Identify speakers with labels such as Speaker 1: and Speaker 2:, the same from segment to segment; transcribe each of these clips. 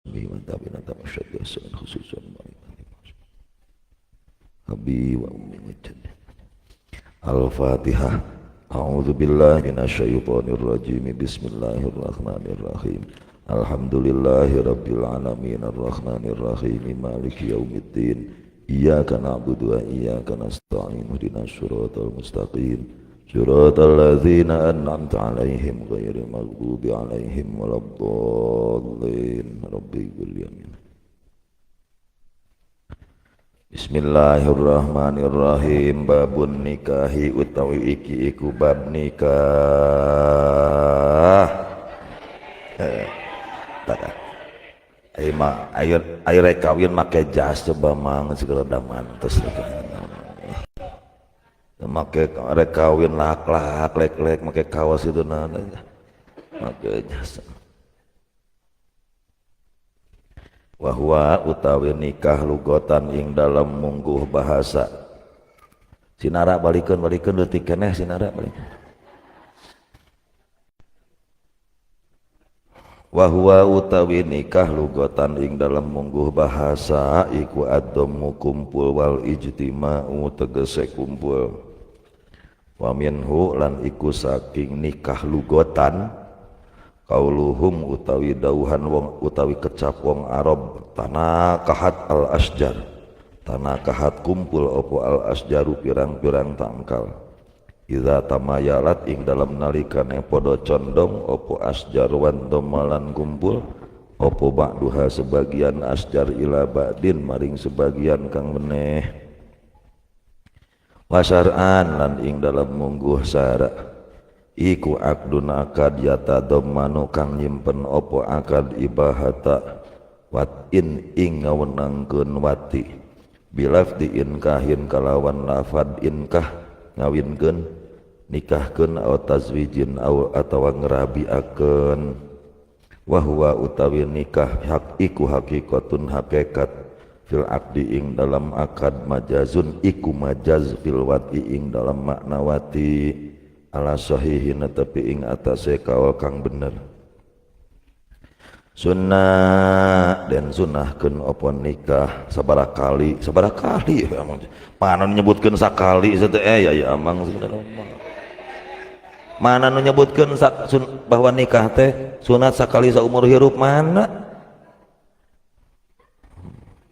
Speaker 1: Wa khususan Abi wa ummi wa jaddi. Al-Fatihah. A'udzu billahi minasyaitonir rajim. Bismillahirrahmanirrahim. Alhamdulillahi rabbil alamin arrahmanir rahim maliki yaumiddin. Iyyaka na'budu wa iyyaka nasta'in ihdinas siratal mustaqim. Siratal ladzina an'amta 'alaihim ghairil maghdubi 'alaihim waladdallin. Rabbi ighfir amin. Bismillahirrahmanirrahim. Babun nikahi utawi iki iku bab nikah. Ayo mah ayo ayo rek kawin make jas coba mang segala daman terus make rek kawin lak lak lek lek make kaos itu nah make jas. Wahwa utawi nikah lugotan ing dalam mungguh bahasa. Sinara balikeun balikeun leutik keneh sinara balikeun. Wahwa utawi nikah lugotan ing dalam mungguh bahasa iku adhammu kumpul wal ijtima'u tegese kumpul. Wa minhu lan iku saking nikah lugotan kauluhum utawi dauhan wong utawi kecap wong Arab tanakahat al asjar tanakahat kumpul opo al asjaru pirang-pirang tangkal idza tamayalat ing dalam nalikane padha condong opo asjar wan domalan kumpul opo ba'duha sebagian asjar ila ba'din maring sebagian kang meneh wasar'an lan ing dalam mungguh sara iku akdun akad yatadammanu kang nyimpen opo akad ibahata watin ing ngawenangkeun wati bilafdi inkahin kalawan lafad inkah ngawinkeun nikahkeun aw tazwijin aw atawa ngerabiakeun wa huwa utawi nikah hak iku hakikatun hakikat fil akdi ing dalam akad majazun iku majaz fil wati ing dalam makna wati ala sahihin tapi ing atase kaul kang bener. Sunnah dan sunahkeun opo nikah sabaraha kali amang mana nyebutkeun sakali teh ya ya amang sebenarnya mana nu nyebutkeun bahwa nikah teh sunat sakali saumur hirup mana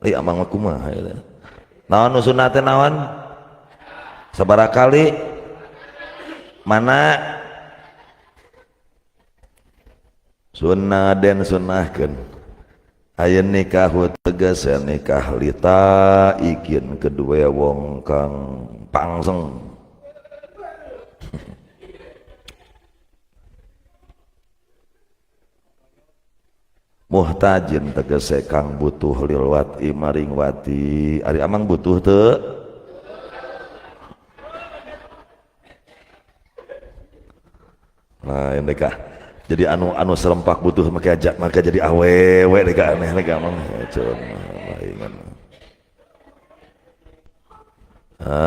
Speaker 1: ieu amang mah kumaha ieu naon nu sunat teh naon sabaraha kali mana sunnah den sunahkeun aya nikahu tegese nikah lita ikin kedua wong kang pangseng muhtajin tegese kang butuh lilwat maring wati ari amang butuh teu. Nah, ini kah. Jadi anu anu serempak butuh make ajak maka jadi awewe deh kah aneh deh amang.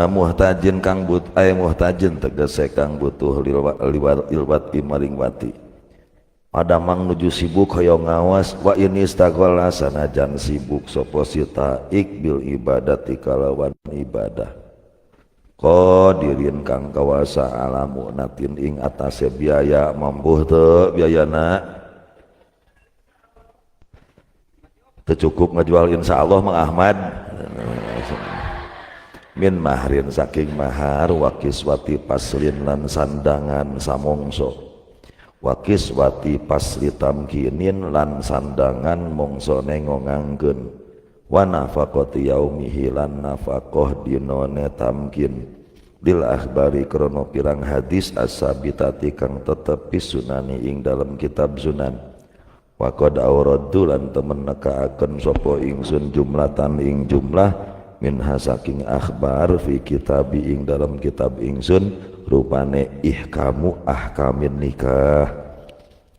Speaker 1: Muhtajin kang but ay muhtajin tegese kang butuh liwat ilwat maring wati. Padamang nuju sibuk hoyong ngawas wa ini istaghola sanajan sibuk sapa sita ikbil ibadati kalawan ibadah. Qadirin kang kawasa alamu natin ing atase biaya mampu teu biayana teu cukup ngajual insyaallah Mang Ahmad min mahrin saking mahar wa kiswati paslin lan sandangan samongso wa kiswati pasli tamkinin lan sandangan mongso nengongangkeun wa nafaqati yaumihi lan nafaqah dinone tamkin lil akhbari krono pirang hadis asabitati kang tetep sunani ing dalam kitab sunan wa qad awradu lan temen nekaaken sapa ingsun jumlatan ing jumlah minha saking akhbar fi kitabi ing dalam kitab ingsun rupane ihkamu ahkamin nikah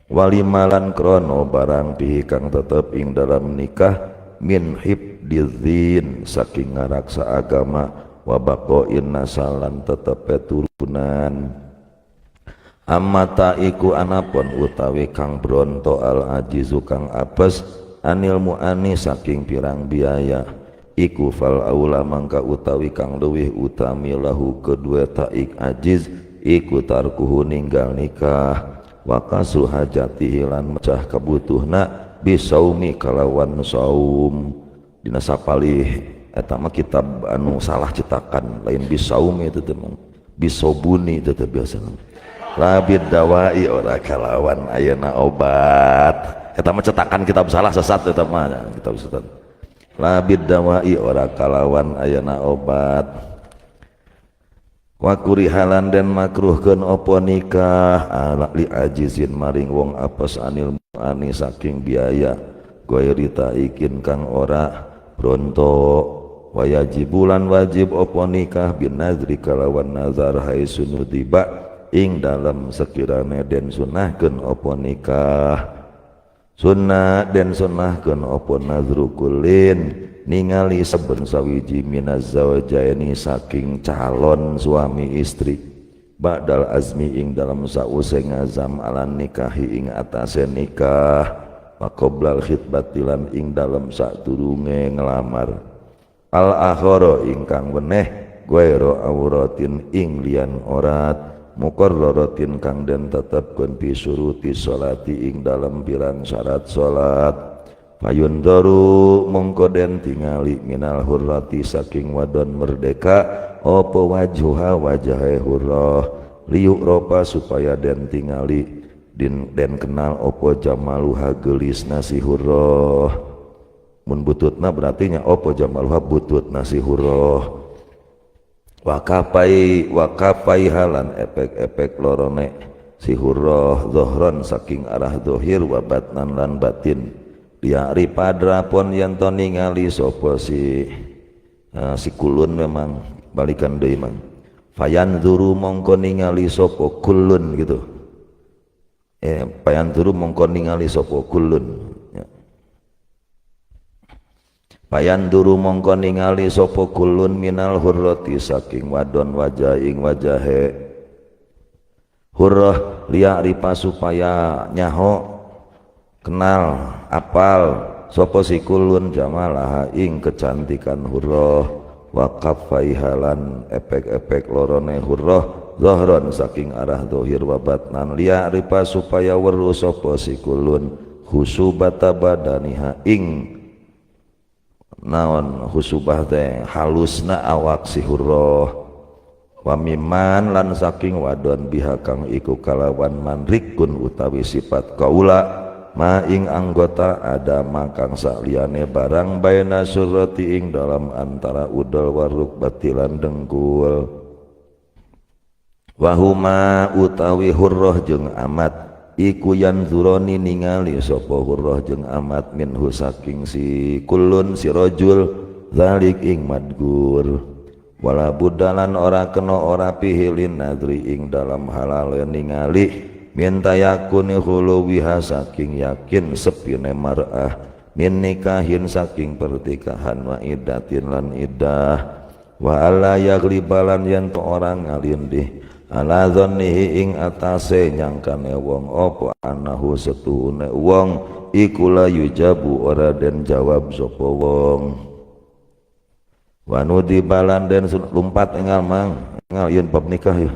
Speaker 1: walimalan krono barang pihi kang tetep ing dalam nikah min hibdidzin saking ngaraksa agama wa baqain nasalan tetepe turunan amma taiku anapun utawi kang bronto al ajizu kang apes anil muani saking pirang biaya iku fal aula mangka utawi kang leuwih utami lahu kedua taik ajiz iku tarkuhu ninggal nikah wa kasu hajatihi lan mecah kabutuhna bisaumi kalawan saum. Dina sapalih eta mah kitab anu salah cetakan, lain bisaumi itu teh, bisobuni itu teh biasa, labid dawai ora kalawan ayeuna obat. Eta mah cetakan kitab salah, sesat eta mah, kitab sesat. Labid dawai ora kalawan ayeuna obat. Wa kurihalan den makruhkeun opo nikah ala li ajizin maring wong apes anil ani saking biaya ghairi taikin kang ora bronto. Wayajibulan wajib opo nikah bin nazri kalawan nazar haitsu nudiba ing dalam sekiranya den sunahkeun opo nikah, sunnah den sunahkeun opo nazru kullin ningali saben sawiji minaz zawjaini saking calon suami istri ba'dal azmi ing dalam sause ngazam ala nikahi ing atase nikah wa qoblal khitbati lan ing dalam sadurunge ngelamar al akhara ingkang weneh ghairu auratin ing liyan orat muqarraratin kang den tetepkeun fi syuruti sholati ing dalam pirang syarat salat. Fayundaru mongko den tingali minal hurrati saking wadon merdeka apa wajhuha wajahe hurrah liyu'rofa supaya den tingali den kenal apa jamaluha geulisna si hurrah. Mun bututna berarti nya apa jamaluha bututna si hurrah. Wakapai wakapai halan efek-efek lorone si hurrah zohron saking arah dohir wa batnan lan batin liari padrapon yen to ningali sapa si si kulun. Memang balikan deui mang fayanzuru mongko ningali sapa kulun gitu, fayanzuru mongko ningali sapa kulun ya. Fayanduru mongko ningali sapa kulun minal hurrati saking wadon wajah ing wajahe hurrah liya'rifa supaya nyaho kenal apal sapa si kulun jamalaha ing kecantikan hurrah wa kaffaiha lan efek-efek lorone hurrah zahron saking arah dohir wa batnan liya'rifa supaya weruh sapa si kulun khusubata badaniha ing naon khusubah teh halusna awak si hurrah wa mimman lan saking wadon biha kang iku kalawan man rikun utawi sifat kaula ma ing anggota ada makang sakliyane barang baina surati ing dalam antara udel waruk batilan dengkul. Wahuma utawi hurrah jeung amat iku yanzuroni ningali sapa hurrah jeung amat minhu saking si kulun si rajul zalik ing madgur. Wala budalan ora kena ora pihilin nadri ing dalam halal ningali minta yakuni khuluwiha saking yakin sepine mar'ah min nikahin saking pertikahan wa iddatin lan iddah wa alla yaglibalan yen to orang ngalindih ala dzannihi ing atase nyangkane wong apa anahu setuhune wong iku la yujabu ora den jawab sapa wong. Wanudi balan den lumpat engal mang engal yen bab nikah ya.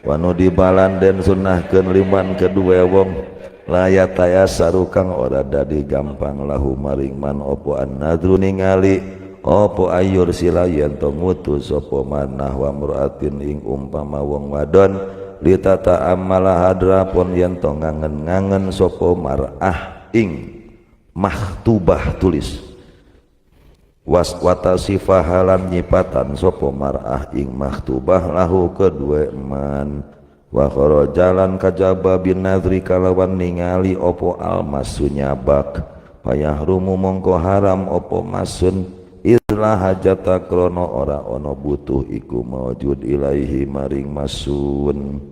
Speaker 1: Wanudi balan den sunahkeun liman kedua wong la yatayasaru kang ora dadi gampang lahu maring man apa an-nadru ningali apa ayur sila yen to ngutus sapa manah wa mraatin ing umpama wong wadon litata amala hadrapun yen to ngangen-ngangen sapa mar'ah ing makhtubah tulis waswata sifahalan nyipatan sapa mar'ah ing makhtubah lahu kedue man wa kharajalan kajaba bin nadri kalawan ningali opo almasu nyabak payahrumu mongko haram opo masun idla hajata krono ora ono butuh iku maujud ilaihi maring masun.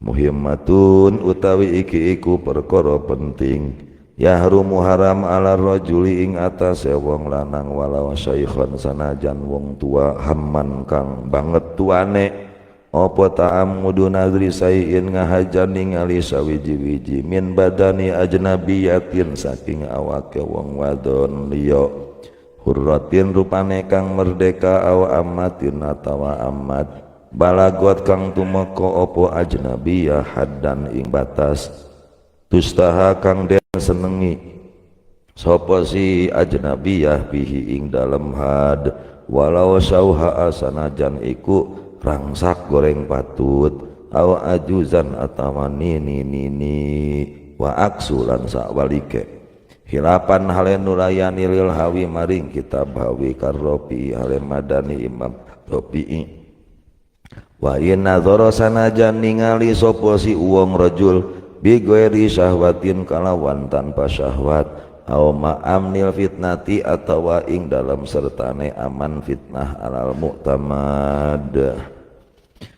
Speaker 1: Muhimmatun utawi iki iku perkara penting yahrumu haram ala rajuli ing atase wong lanang walau syaikhon sanajan wong tua hamman kang banget tuane Apa ta'ammudu nadri sayin ngahajan ningali sawiji-wiji min badani ajnabiyatin saking awake wong wadon liya hurratin rupane kang merdeka aw amatin atawa amat balagot kang tumeka apa ajnabiyah haddan ing batas tustaha kang den senengi sapa si ajnabiyah bihi ing dalem had walau sauha sanajan iku rangsak goreng patut aw ajuzan atawa nini nini wa aksulan sakwalike hilapan hale nulayani lil hawi maring kitab hawi karropi hale madani Imam Rafi'i. Wa in nadzara sanajan ningali sapa si wong rajul bi ghairi syahwatin kalawan tanpa syahwat aw ma'amnil fitnati atawa ing dalam sertane aman fitnah alal mu'tamad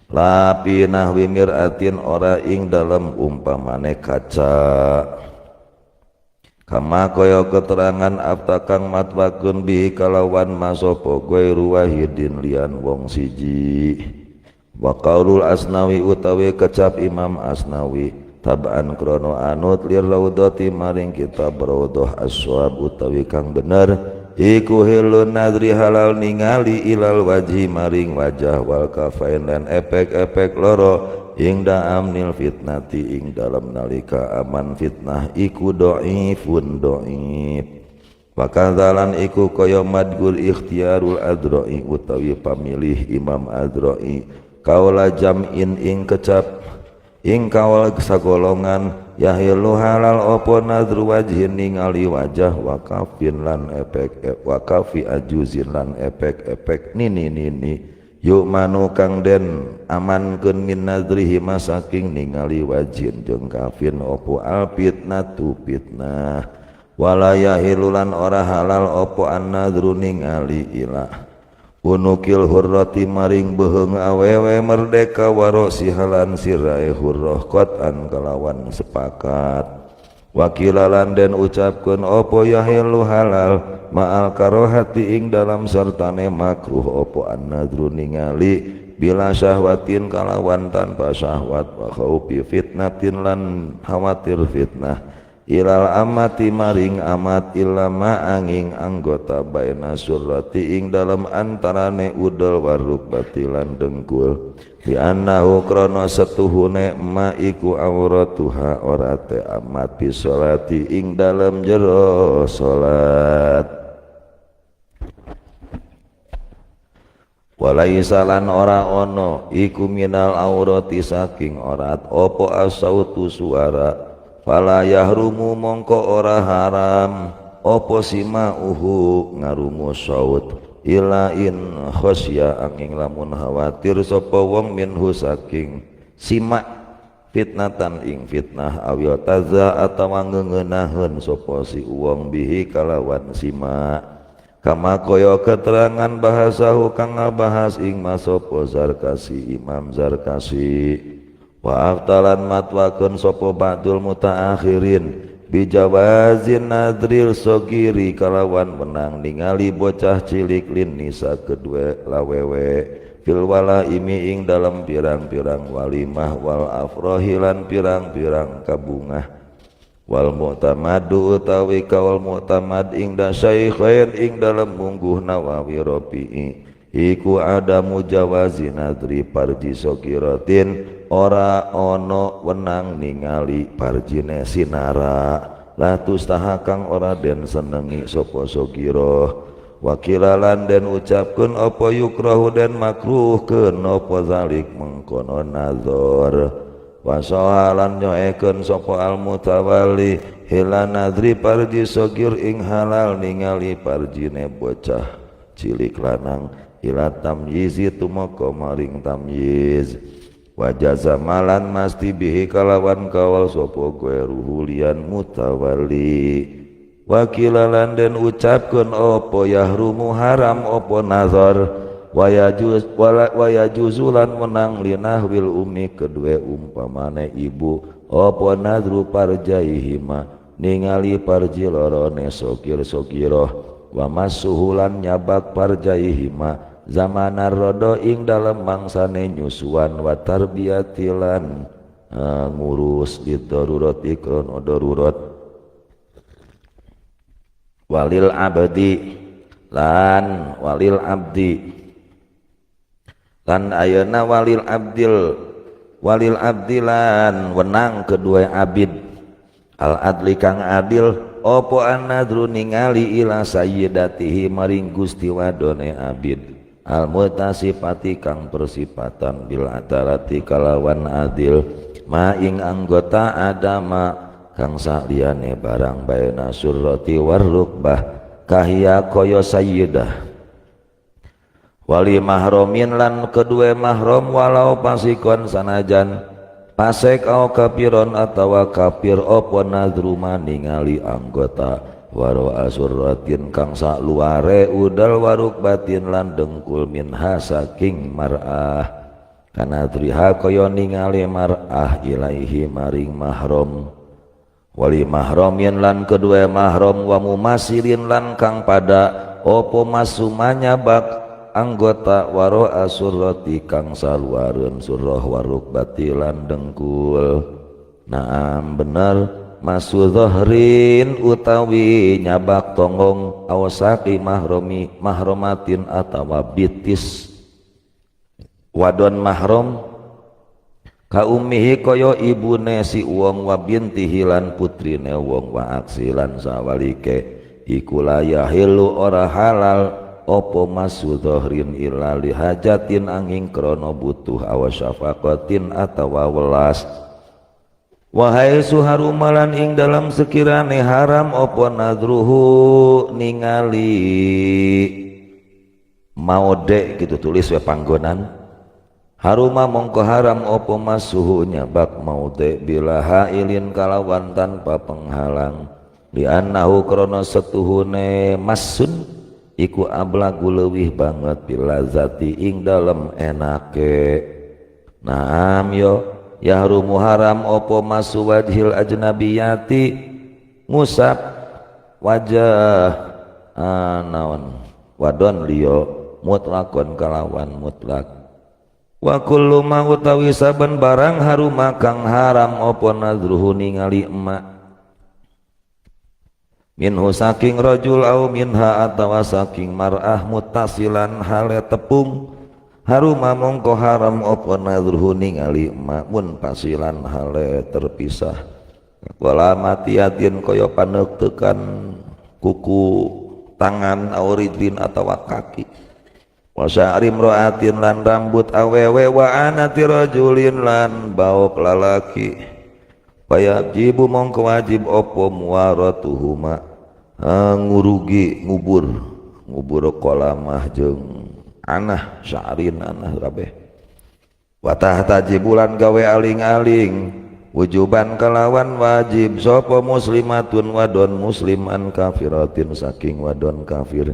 Speaker 1: la fi nahwi miratin ora ing dalam umpamane kaca kama kaya keterangan aftakang matwakun bi kalawan masopo ghairu wahidin lian wong siji. Wa qaulul Asnawi utawi kecap Imam Asnawi taban krono anut lir raudhati maring kitab raudhah as-shawab utawi kang bener iku hilun nadri halal ningali ilal wajhi maring wajah wal kafain lan epek-epek loro ing da'amnil fitnati ing dalam nalika aman fitnah iku dhaifun dhaif. Wakadzalan iku kaya madgul ikhtiarul adroi utawi pamilih Imam Adroi kaula jam'in ing kecap ing kaul sagolongan yahilu halal opo nadru wajhin ningali wajah wakafin lan epek wakafi ajuzin lan epek-epek nini nini yuk manu kang den amankeun min nadrihi masaking ningali wajhin jeung kafin opo al fitnatu fitnah wala yahilulan ora halal opo an nadru ningali ila unukil hurrati maring beuheung awewe merdeka warosi halan sirae hurrah qatan kalawan sepakat. Wakilalan den ucapkeun opo yahilu halal ma'al karohati ing dalam sertane makruh opo an-nadru ningali bila syahwatin kalawan tanpa syahwat wa khaufi fitnatin lan khawatir fitnah ilal amati maring amat ilama angin anggota baina surrati ing dalam antarane udel warukbati lan dengkul di annahu krana setuhune ma iku auratuha orate amat bi sholati ing dalam jero salat. Walaisa lan ora ono iku minal aurati saking orat opo asautu suara fala yahrumu mongko ora haram opo simauhu ngarungu saut ila in khosya angin lamun khawatir sapa wong minhu saking simak fitnatan ing fitnah awil taza atawa ngeungenaheun sapa si wong bihi kalawan simak kama kaya keterangan bahasahu kang ngabahas ing masopo Zarkasi Imam Zarkasi. Wa aftalan matwakeun sapa ba'dul mutaakhirin bijawazin nadril sogiri kalawan menang ningali bocah cilik lin nisa kedue lawewe fil walaimi ing dalam pirang-pirang walimah wal afrohi lan pirang-pirang kabungah wal mu'tamadu utawi kaul mu'tamad ing dasaikhain ing dalam mungguh Nawawi Rafi'i iku adamu jawazi nadri parji sogiratin ora ono wenang ningali parjine sinara la tustaha kang ora den senengi sapa sogiro wakilalan den ucapkeun apa yukrahu den makruhkeun apa zalik mengkono nazar wasohalan nyoekeun sapa al mutawalli hila nadri parji sogir ing halal ningali parjine bocah cilik lanang ila tamyizi tumeka maring tamyiz wajaza malan masti bihi kalawan kawal sapa ghairuhu lian mutawalli wakilalan den ucapkeun apa yahrumu haram apa nazar waya juzulan menang linahwil umi kedue umpamane ibu apa nadru parjaihima ningali parji lorone sokir sokiroh wa masuhulan nyabak parjaihima zamanar rodo ing dalem mangsane nyusuan wa tarbiyati lan ngurus lidarurati krono darurat walil abdi lan walil abdi lan ayeuna walil abdil walil abdi lan wenang kedua abid al adli kang adil opo an-nadru ningali ila sayyidatihi maring gusti wadone abid al mutasifati kang persifatan bil adalati kalawan adil ma ing anggota adama kang saliyane barang baina surrati warrukbah kahia kaya sayyidah wali mahromin lan kedua mahrom walau pasikon sanajan pasek au kafiron atawa kafir opo nadru ningali anggota waro asurratin kang sakluare udal waruk batin lan dengkul minha saking mar'ah kanadriha kaya ningali mar'ah ilaihi maring mahrom wali mahromin lan kedua mahrom wa mumasilin lan kang pada opo masumanya bak anggota waro asurrati kang saluareun surah waruk batilan dengkul. Naam bener masu dhahrin utawi nyabak tonggong awsaqi mahromi mahromatin atawa bitis wadon mahrom ka ummihi kaya ibune si wong wa bintihi lan putrine wong wa aksilan sawalike iku layahilu ora halal opo masu dhahrin illa li hajatin angin krono butuh awa syafaqatin atawa welas. Wahai suharumalan ing dalam sekirane haram opo nadruhu ningali maode gitu tulis we panggonan haruma mongko haram opo masuhu nyabak maude bila hailin kalawan tanpa penghalang li annahu krono setuhune masun iku ablagu leuwih banget bilazati ing dalem enake. Naam yo yahrumu haram opo masu wajhil ajnabiyati ngusap wajah naon wadon liyo mutlakon kalawan mutlak wa kullu ma utawi saben barang haruma kang haram opo nadruhu ningali emak minhu saking rajul au minha atawa saking mar'ah muttasilan hale tepung haruma mongko haram opo nadruhu ningali emak mun pasilan hale terpisah wala matiatin kaya panektekan kuku tangan au rijlin atawa kaki wa sya'ri imra'atin lan rambut awewe wa anati rajulin lan baok lalaki wajibu mongko wajib opo muwaratuhuma ngurugi ngubur ngubur kolamah jeung anah sya'rin anah kabeh wa tahtajibulan gawe aling-aling wujuban kalawan wajib sapa muslimatun wadon musliman kafiratin saking wadon kafir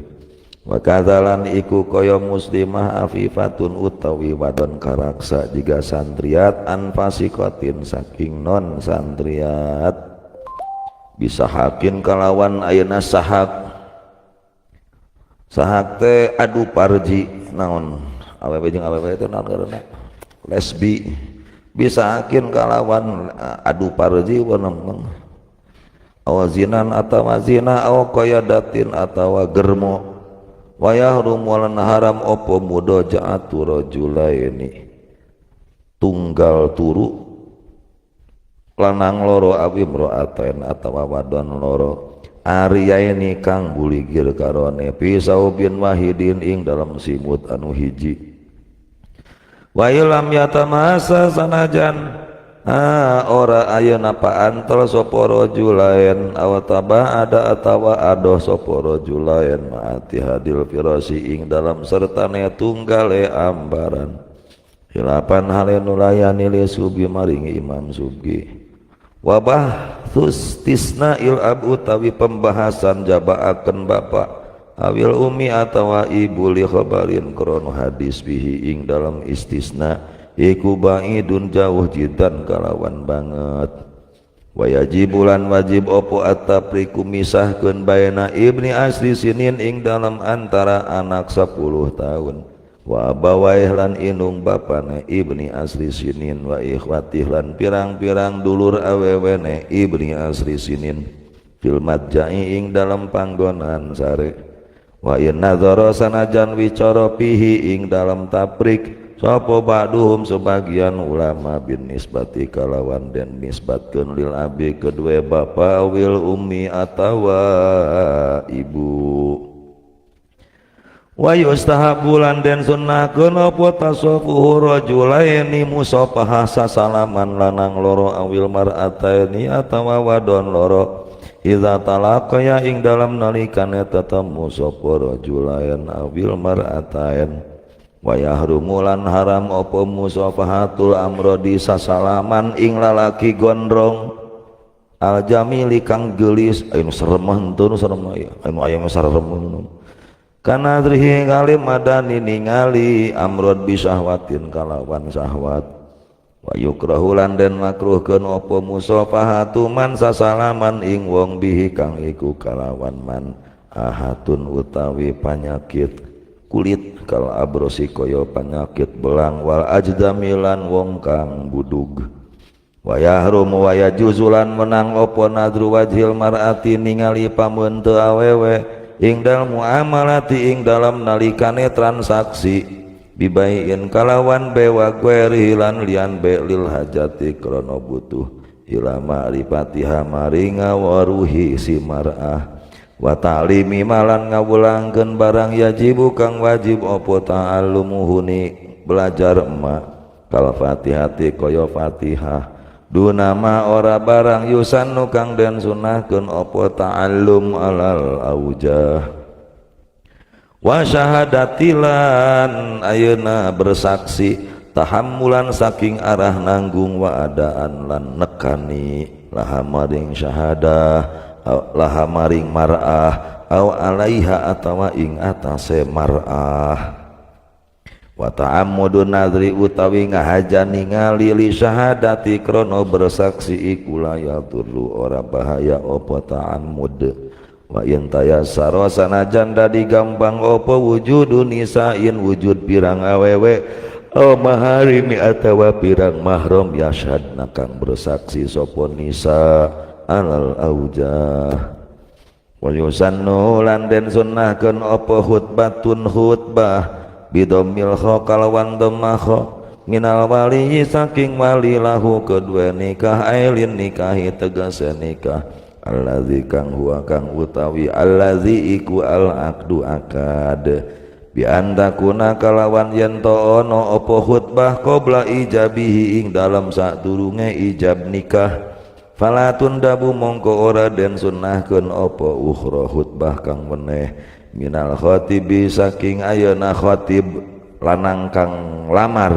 Speaker 1: wa kadzalan iku kaya muslimah afifatun utawi wadon karaksa jiga santriat anfasikotin saking non santriat bisa hakin kalawan ayeuna sahak sahak teh adu parji naon awewe jeung awewe teh naon ngaranna lesbi bisa hakin kalawan adu parji weneng awazinan atawa zina aw qayadatin atawa germo wa yahrum walan haram opo mudajaatu rajulaini tunggal turu lanang loro awi imra'atain atawa wadon loro ariyaini kang buligir karone pisaubin wahidin ing dalam simut anu hiji wa ilam yatamasa sanajan ora ayeuna paantel sapa rajulain aw taba ada atawa adoh sapa rajulain maati hadil firasi ing dalam sertane tunggale ambaran khilapan hale nulayani li subi maring imam subi wabah tisna il ab utawi pembahasan jabaaken bapak awil umi atawa ibu li khabarin krono hadis bihi ing dalam istisna iku ba'idun jauh jidan kalawan banget wajibulan wajib opo at-tafriqu misahkeun baina ibni asri sinin ing dalam antara anak 10 tahun Wa abawaih lan inung bapane ibni asri sinin wa ikhwatih lan pirang-pirang dulur awewene ibni asri sinin fil madja'i ing dalam panggonan sare. Wa in nadzara sanajan wicara pihi ing dalam taprik sapa ba'duhum sebagian ulama bin nisbati kalawan den nisbatkeun lil abi kedua bapa wil ummi atawa ibu. Wa yustahabu lan den sunnahkeun apa tasafuhu rajulaini musafahah sasalaman lanang loro awil mar'ataini atawa wadon loro idza talaqaya ing dalam nalikane tetemu sapa rajulain awil mar'atain. Wa yahrumu lan haram apa musafahatul amrodi sasalaman ing lalaki gondrong al jamili kang geulis. Anu serem henteu nu serem aya anu aya mah serem kana drihi ngalim madani ningali amrod bisahwatin kalawan sahwat. Wa yukrahu lan den makruhkeun apa musafahatu man sasalaman ing wong bihi kang iku kalawan man ahatun utawi panyakit kulit kal abrosi kaya panyakit belang wal ajdamilan wong kang budug. Wa yahrumu wa yajuzulan menang apa nadru wajhil mar'ati ningali pameunte awewe ing dalam muamalati ing dalam nalikane transaksi bibaiin kalawan bewa gueri lan lian be lil hajati krana butuh ila ma'rifatiha maring ngawaruhi si mar'ah. Wa ta'limi malan ngawulangkeun barang yajibu kang wajib apa ta'allumuhuni belajar emak kal fatihati kaya fatihah dunama ora barang yusannu kang den sunahkeun apa ta'allum alal aujah. Wa syahadatilan ayeuna bersaksi tahammulan saking arah nanggung wa adaan lan nekani laha maring syahadah laha maring mar'ah au alaiha atawa ing atase mar'ah. Wa ta'ammudun nadri utawi ngahaja ningali li syahadati krana bersaksi iku la yadurru ora bahaya apa ta'ammud. Wa in tayassara sanajan dadi gampang apa wujudun nisa'in wujud pirang awewe au maharimi atawa pirang mahram yashhadna kang bersaksi sapa nisa alal aujah. Wa yusannu lan den sunnahkeun apa khutbatun khutbah bidomil kha kalawan dhammah kha minal wali saking wali lahu kedua nikah ailin nikahi tegese nikah allazi kang huwa kang utawi allazi iku al aqdu akad bi antakuna kalawan yen to ana apa khutbah qabla ijabihi ing dalam sadurunge ijab nikah fala tundabu mongko ora den sunnahkeun apa ukhra khutbah kang weneh minal khatibi saking ayeuna khatib lanang kang lamar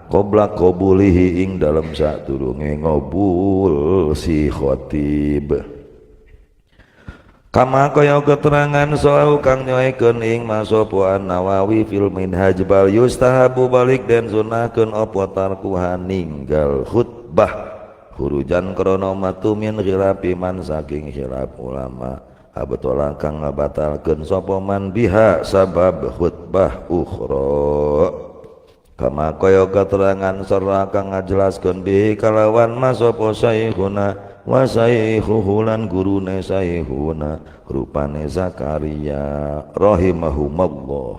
Speaker 1: qabla qabulihi ing dalam sadurunge ngobul si khatib. Kama kaya keterangan soal kang nyoekeun ing masopo An-Nawawi fil Minhaj bal yustahabu balik den sunahkeun apa tarkuha ninggal khutbah hurujan krana matu min khilafi man saking khilaf ulama abetola kang ngabatalkeun sapa man biha sabab khutbah ukhra. Kama kaya keterangan sarra kang ngajelaskeun bihi kalawan masopo syekhuna wa syaikhuhu lan gurune syekhuna rupane Zakaria rahimahumallah.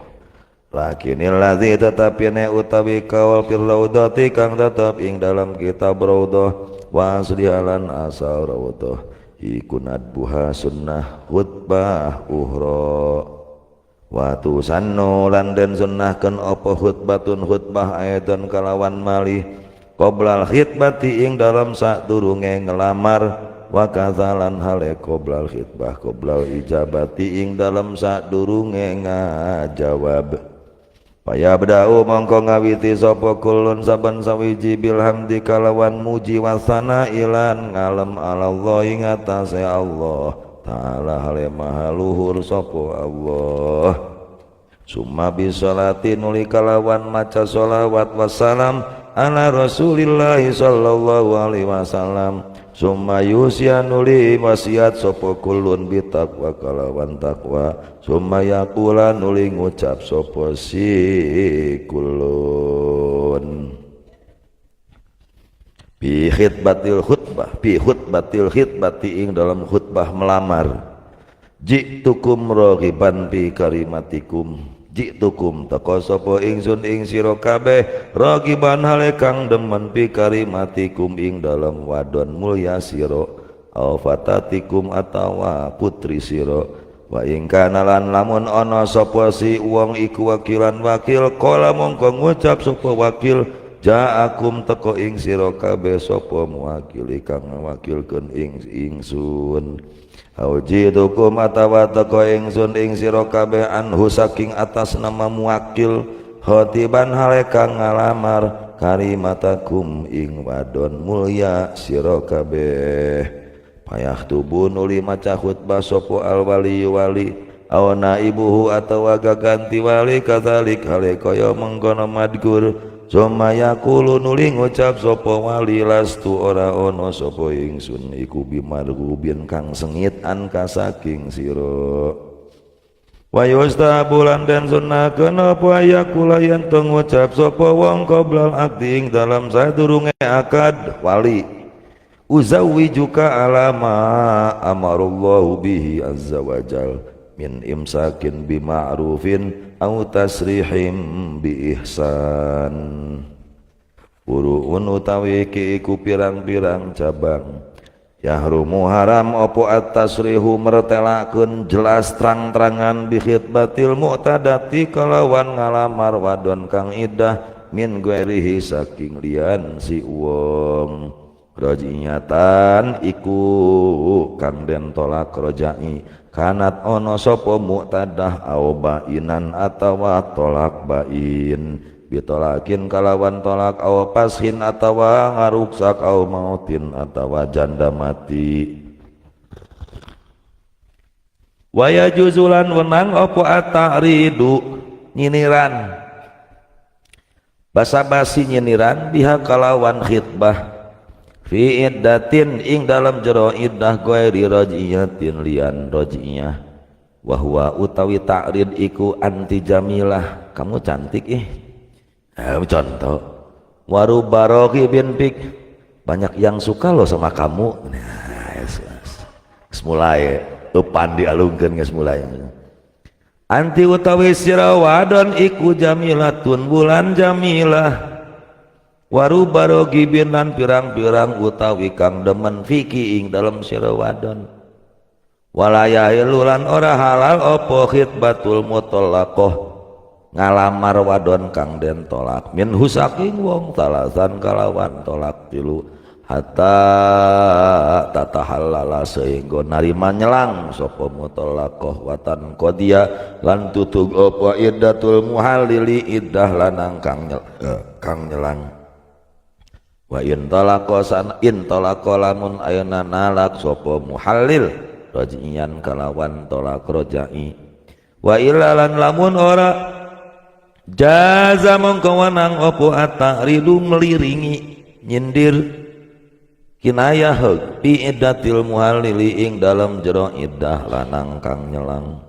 Speaker 1: Lakinil ladzi tetapi ne utawi kaul fil raudhati kang tetep ing dalam kitab raudhah wa aslihalan asal raudhah iku nadbuha sunnah khutbah uhra. Wa tusannu lan den sunnahkeun apa khutbatun khutbah aidan kalawan malih qoblal khitbati ing dalam sadurunge ngelamar wa kadzalan hale qoblal khitbah qoblal ijabati ing dalam sadurunge ngajawab. Faya bda'u mongko ngawiti sapa kulun saben sawiji bilhamdi kalawan muji wasana ilan ngalem alallah ing atase Allah ta'ala hale maha luhur sapa Allah. Summa bisolati nuli kalawan maca sholawat wassalam ala Rasulillah sallallahu alaihi wasallam. Summa yusya nuli wasiat sapa kulun bitaqwa kalawan takwa. Summa yaqula nuli ngucap sapa si kulun bi khitbatil khutbah, bi khutbatil khitbati ing dalam khutbah melamar. Jitukum raghiban bi karimatikum, jitukum teka sapa ingsun ing sira kabeh raghiban hale kang demen bi karimatikum ing dalam wadon mulya sira au fatatikum atawa putri sira. Wa ing kana lan lamun ana sapa si wong iku wakilan wakil kala mongko ngucap sapa wakil ja'akum teka ing sira kabeh sapa muwakili kang ngawakilkeun ing ingsun. Aujitukum atawa teka ingsun ing sira kabeh anhu saking atas nama muwakil khatiban hale kang ngalamar karimatakum ing wadon mulya sira kabeh. Payah tubuh nuli maca khutbah sapa alwali wali aw naibuhu atawa gaganti wali kadzalik hale kaya mengkono madkur. Summa yaqulu nuli ngucap sapa wali lastu ora ana sapa ingsun iku bimargubin kang sengit anka saking sira. Wa yustahabu lan den sunahkeun apa yaqula yen ngucap sapa wong qoblal aqdi ing dalam sadurunge akad wali. Uzawwijuka ala ma amarallahu bihi azza wa jal min imsakin bima'rufin au tasrihim bi ihsan. Furu'un utawi iki iku pirang-pirang cabang. Yahrumu haram opo at-tasrihu mertelakeun jelas terang-terangan bi khitbatil mu'tadati kalawan ngalamar wadon kang iddah min ghairihi saking liyan si wong. Rajiyatan iku kang den tolak rajai kanat ono sapa mu'tadah au bainan atawa tolak bain bitolakin kalawan tolak au pashin atawa ngaruksak au mautin atawa janda mati. Waya juzulan wenang opo at-ta'ridu nyiniran basa-basi nyiniran biha kalawan khitbah fi iddatin ing dalam jero iddah ghairi rajiyatin lian rajiyah. Wa huwa utawi ta'rid iku anti jamilah, kamu cantik ih. Contoh warubaroki bin pik, banyak yang suka loh sama kamu. Nah, yes. Mulai eupan dialungkeun geus mulai. Anti utawi sira wadon iku jamilatun bulan jamilah. Warubarogi bin lan pirang-pirang utawi kang demen fiki ing dalem sira wadon. Walayahilu lan ora halal apa khitbatul mutallaqah ngalamar wadon kang den tolak min saking wong talasan kalawan tolak tilu hatta tatahallala sehingga narima nyelang sapa mutallaqah watan qadia lan tutug apa iddatul muhallili iddah lanang kang nyelang. Wa in talaqa san in talaqa lamun ayeuna nalak sapa muhallil rajian kalawan tolak rajai. Wa illa lan lamun ora jaza mongko wenang apa at-ta'ridu meliringi nyindir kinayah bi iddatil muhallili ing dalam jero iddah lanang kang nyelang.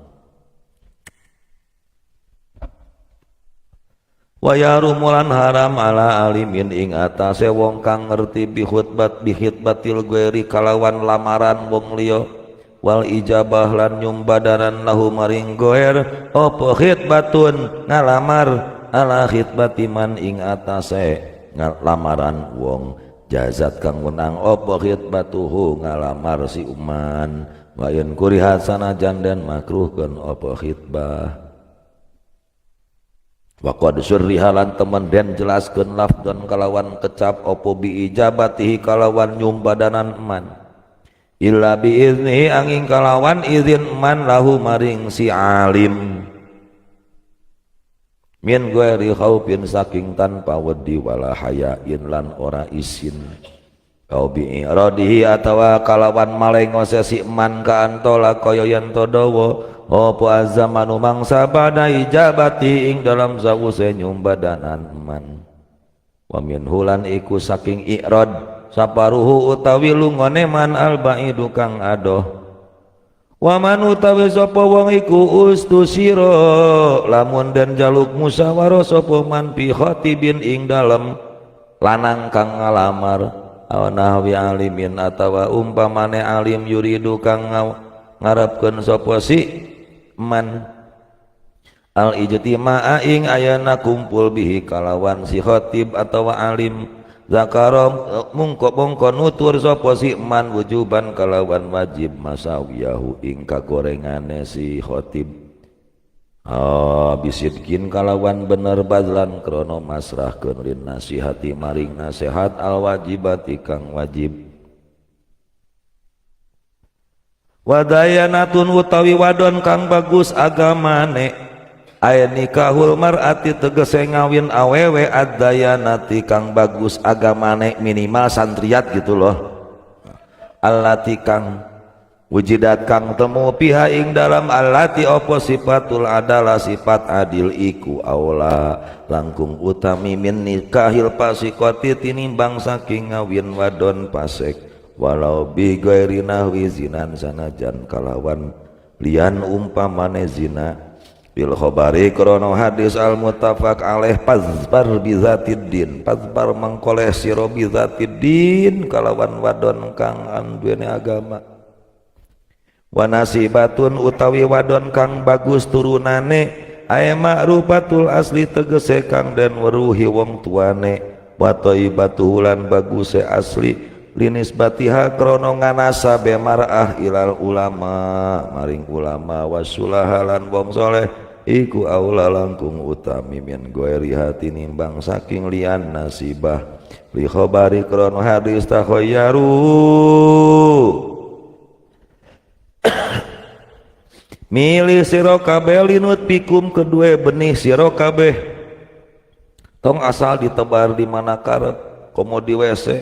Speaker 1: Wa yarumulan haram ala alimin ing atase wong kang ngerti bi khutbat bi khitbatil ghairi kalawan lamaran wong liya wal ijabah lan nyumbadaran lahu maring ghair apa khitbatun ngalamar ala khitbati man ing atase lamaran wong jazat kang wenang apa khitbatuhu ngalamar si uman wa in kurihat sanajan den makruhkeun apa khitbah. Wa qad surriha lan temen den jelaskeun lafdon kalawan kecap apa bi ijabatihi kalawan nyumbadanan eman illa bi iznihi angin kalawan izin eman lahu maring si alim min ghairi khaufin saking tanpa wedi wala hayain lan ora isin au bi iradihi atawa kalawan malengose si eman ka antola kaya yen to dawa apa azamanu mangsa pada ijabati ing dalam sawuse nyumbadanan eman. Wa min hulan iku saking i'rad Saparuhu utawi lungone man al baidu kang adoh. Waman utawi sapa wong iku ustusira lamun den jaluk musyawarah sapa man bi khatibin ing dalem lanang kang ngalamar aw nahwi alimin atawa umpamane alim yuridu kang ngarepkeun sapa si man al ijtimaa ing ayana kumpul bihi kalawan si khatib atawa alim zakara mungko nutur sapa si man wujuban kalawan wajib masawiyahu ing kagorengane si khatib. Oh, bisidkin kalawan bener badlan krono masrahkeun lin nasihati maring nasihat al wajibati kang wajib. Wadayanatun utawi wadon kang bagus agamane aya nikahul mar'ati tegese ngawin awewe adayanati kang bagus agamane minimal santriat gitu loh. Allati kang wujidat kang temu piha ing dalam allati opo sifatul adalah sifat adil iku aula langkung utami min nikahil fasiqati tinimbang saking ngawin wadon pasek walau bi ghairi nahwi zinan sanajan kalawan lian umpamane zina. Bil khabari krono hadis al muttafaq alaih pazbar bizatid din pazbar mangkoleh sira bizatid din kalawan wadon kang anduene agama. Wa nasibatun utawi wadon kang bagus turunane ay ma'rufatul asli tegese kang den weruhi wong tuane wa thayyibatu lan baguse asli linisbatiha krono nganasa be mar'ah ilal ulama maring ulama wasulahalan wong soleh iku aula langkung utami min ghairi tinimbang saking lian nasibah li khabari krono hadis takhayyaru milih sira kabeh linut pikum kedue benih sira kabeh tong asal ditebar di mana karep komo di WC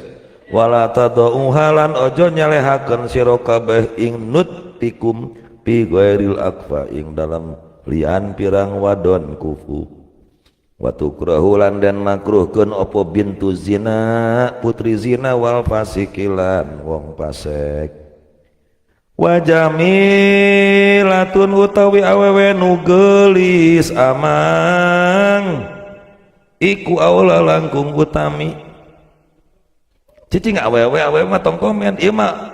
Speaker 1: wala tadauhalan ojo nyalehakeun sira kabeh ing nuttikum bi ghairil akfa ing dalam lian pirang wadon kufu. Wa tukrahu lan den makruhkeun apa bintu zina putri zina wal fasikilan wong fasik. Wa jamilatun utawi awewe nu geulis amang iku aula langkung utami. Cicing awewe awewe mah tong komen ieu mah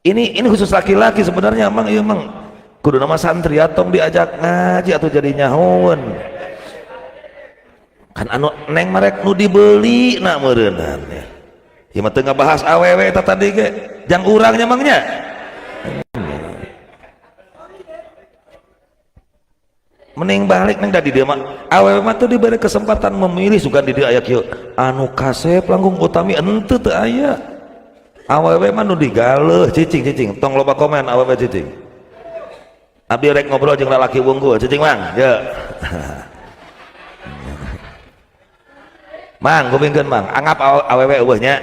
Speaker 1: ini khusus laki-laki sebenarnya mang ieu mang kudu nama santri atong diajak ngaji atau jadi nyahoeun kan anu neng marek nu dibeli na meureunnan ieu mah teu ngabahas awewe eta tadi ge jang urang nya mang nya. Mending balik neng di dia mah awewe mah tuh diberi kesempatan memilih sugan di dia aya kieu anu kasep langkung utami henteu teu aya awewe mah nu digaleuh cicing cicing tong loba komen awewe cicing abdi rek ngobrol jeung lalaki wungkul cicing mang ye mang kupingkeun mang anggap awewe eueuh nya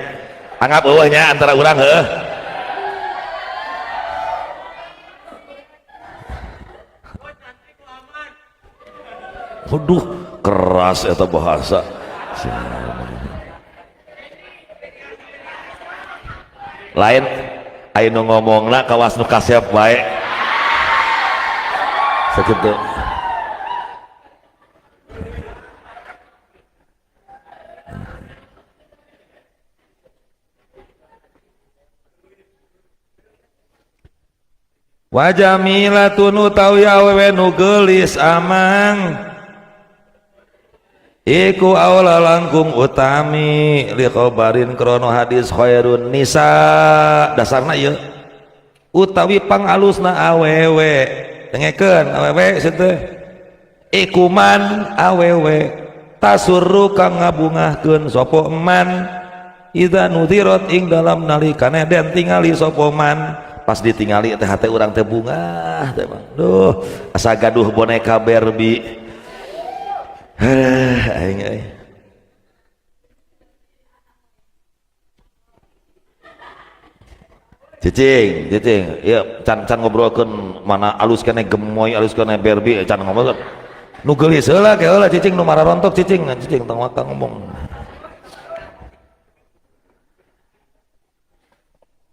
Speaker 1: anggap eueuh nya antara urang heueuh. Waduh, keras eta bahasa. Lain aya nu ngomongna kawas nu kasep bae. Sakitu. Wa jamilatun utawi awewe nu geulis amang iku aula langkung utami li khabarin krono hadis khairun nisa dasarna ieu utawi pangalusna awewe dengekeun awewe sieu teh iku man awewe tasurru kang ngabungahkeun sapa man idza nudirat ing dalam nalikane den tingali sapa man pas ditingali teh hate urang teh bungah teh bang duh asa gaduh boneka Barbie. Aing euy. Cicing, cicing. Ieu can can ngobrolkeun mana alus keneh gemoy, alus keneh Barbie, can ngobrol. Nu geulis heula ke heula cicing nu mararontok cicing, cicing tong waka ngomong.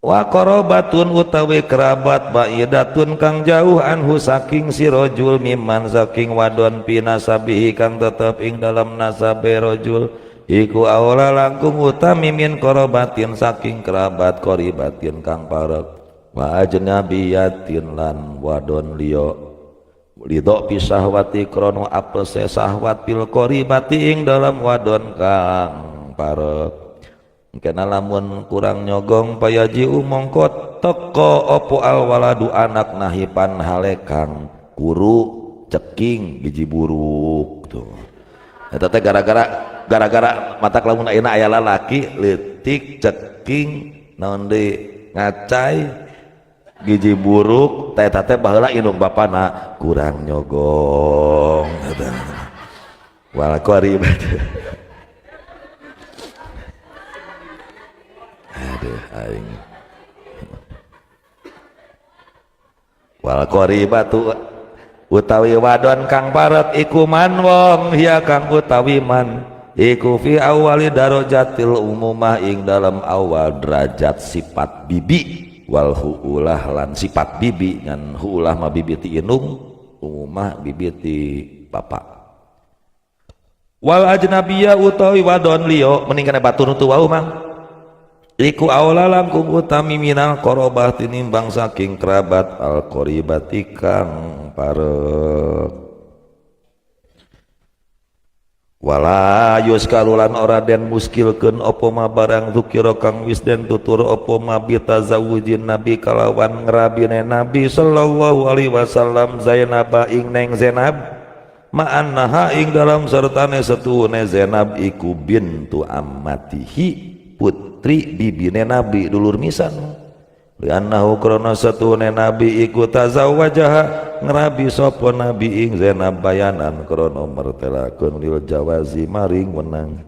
Speaker 1: Wa qarabatun utawi kerabat baidatun kang jauh anhu saking si rajul mimman saking wadon pinasabihi kang tetep ing dalam nasabe rajul iku aula langkung utami min qarabatin saking kerabat qaribatin kang parek wa ajnabiyatin lan wadon liya lidok pisahwati krono apese sahwat pil qaribati ing dalam wadon kang parek. Kena lamun kurang nyogong payaji mongko teko opo alwaladu anak nahipan halekang kuru ceking biji buruk tuh. Eta teh gara-gara mata lamun ayeuna aya lalaki leutik ceking naon deui ngacai giji buruk teh eta teh baheula indung bapana kurang nyogong eta. Wal qaribat. Aduh aing. Wal qaribatu utawi wadon kang paret iku man wong hiya kang utawi man iku fi awali darajatil umumah ing dalam awal derajat sifat bibi wal huulah lan sifat bibi ngan huulah ma bibi ti indung umumah bibi ti bapak. Wal ajnabiyah utawi wadon liya mending kana batur nu wau mang iku aula langkung utami minal qarabah tinimbang saking kerabat al qaribati kang parek. Wala yuskalulan ora den muskilkeun apa ma barang zukira kang wis den tutur apa ma bitazawujin nabi kalawan ngrabine nabi sallallahu alaihi wasallam Zainab ing neng Zainab ma'annaha ing dalam sertane setuhune Zainab iku bintu ammatihi putri bibine nabi dulur misan. Li'annahu krana satune nabi iku tazawwajaha ngrabi sapa nabi ing Zainab bayanan krana mertelakeun lil jawazi maring wenang.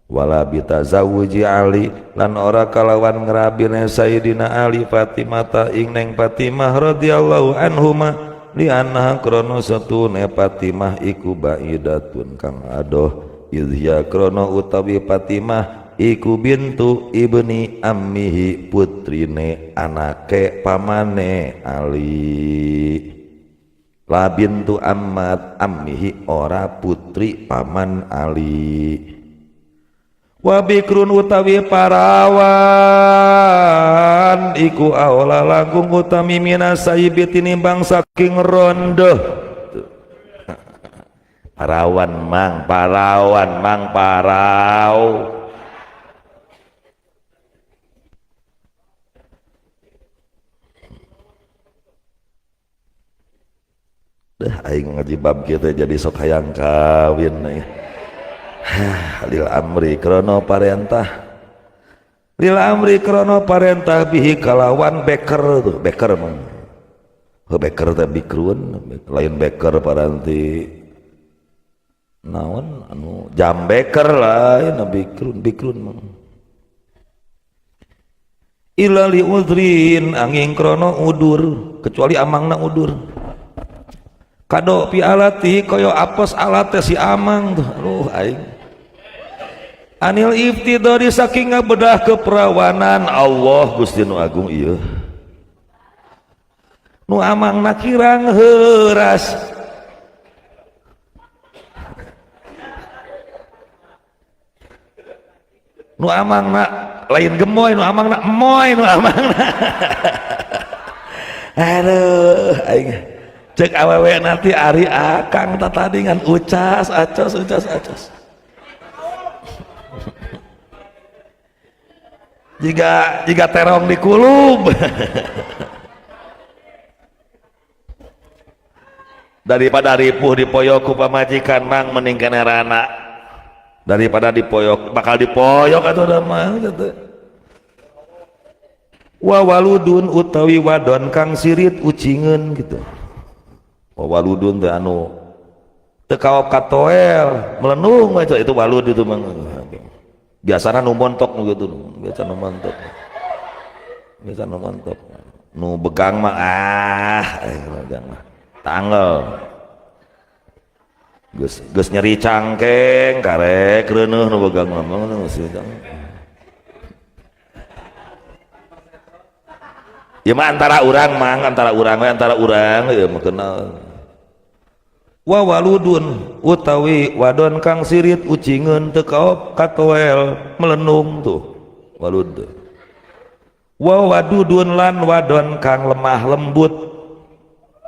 Speaker 1: Wala bitazawuji Ali lan ora kalawan ngrabine Sayyidina Ali Fatimah ing neng Fatimah radhiyallahu anhuma li'annaha krana satune Fatimah iku baidatun kang adoh idhya krana utawi Fatimah iku bintu ibni ammihi putrine anake pamane Ali. La bintu ammat ammihi ora putri paman Ali. Wa bikrun utawi parawan iku aula langkung utami minasaibi tinimbang saking rondo. Parawan mang, parawan mang, parau. Dah aing ngaji bab kieu teh jadi sok hayang kawin nih. Lil amri krono parentah. Lil amri krono parentah bihi kalawan beker tuh, beker mah. Heuh beker teh bikrun, lain beker paranti naon anu jam beker lain bikrun, bikrun mah. Ila li udrin angin krono udur, kecuali amangna udur. Kado pi alati koyo apes alate si amang tuh. Aduh aing. Anil iftidari saking ngabedah keperawanan Allah Gusti nu agung ieu. Nu amangna kirang heuras. Nu amangna lain gemoy, nu amangna emoy, nu amangna. Aduh aing. Cek awewe nanti ari akang tatadingan ucas acos ucas acos. Jika terong dikulub. Daripada ripuh dipoyok ku pamajikan mang mending kene rana. Daripada dipoyok bakal dipoyok atuh da mah gitu. Wa waludun utawi wadon kang sirit ucingeun gitu. Waludun teh anu teu kaop katoel melenung bae itu walud itu mah. Biasana nu montok nu gitu, biasa nu montok. Biasa nu montok. Nu begang mah begang mah tangel. Geus nyeri cangkeng karek reuneuh nu begang mah geus. Ya mah antara urang mang, antara urang we, antara urang ieu mah kenal. Wa waludun utawi wadon kang sirit ucingeun teu kaop katoel melenung tuh walud. Wa wadudun lan wadon kang lemah lembut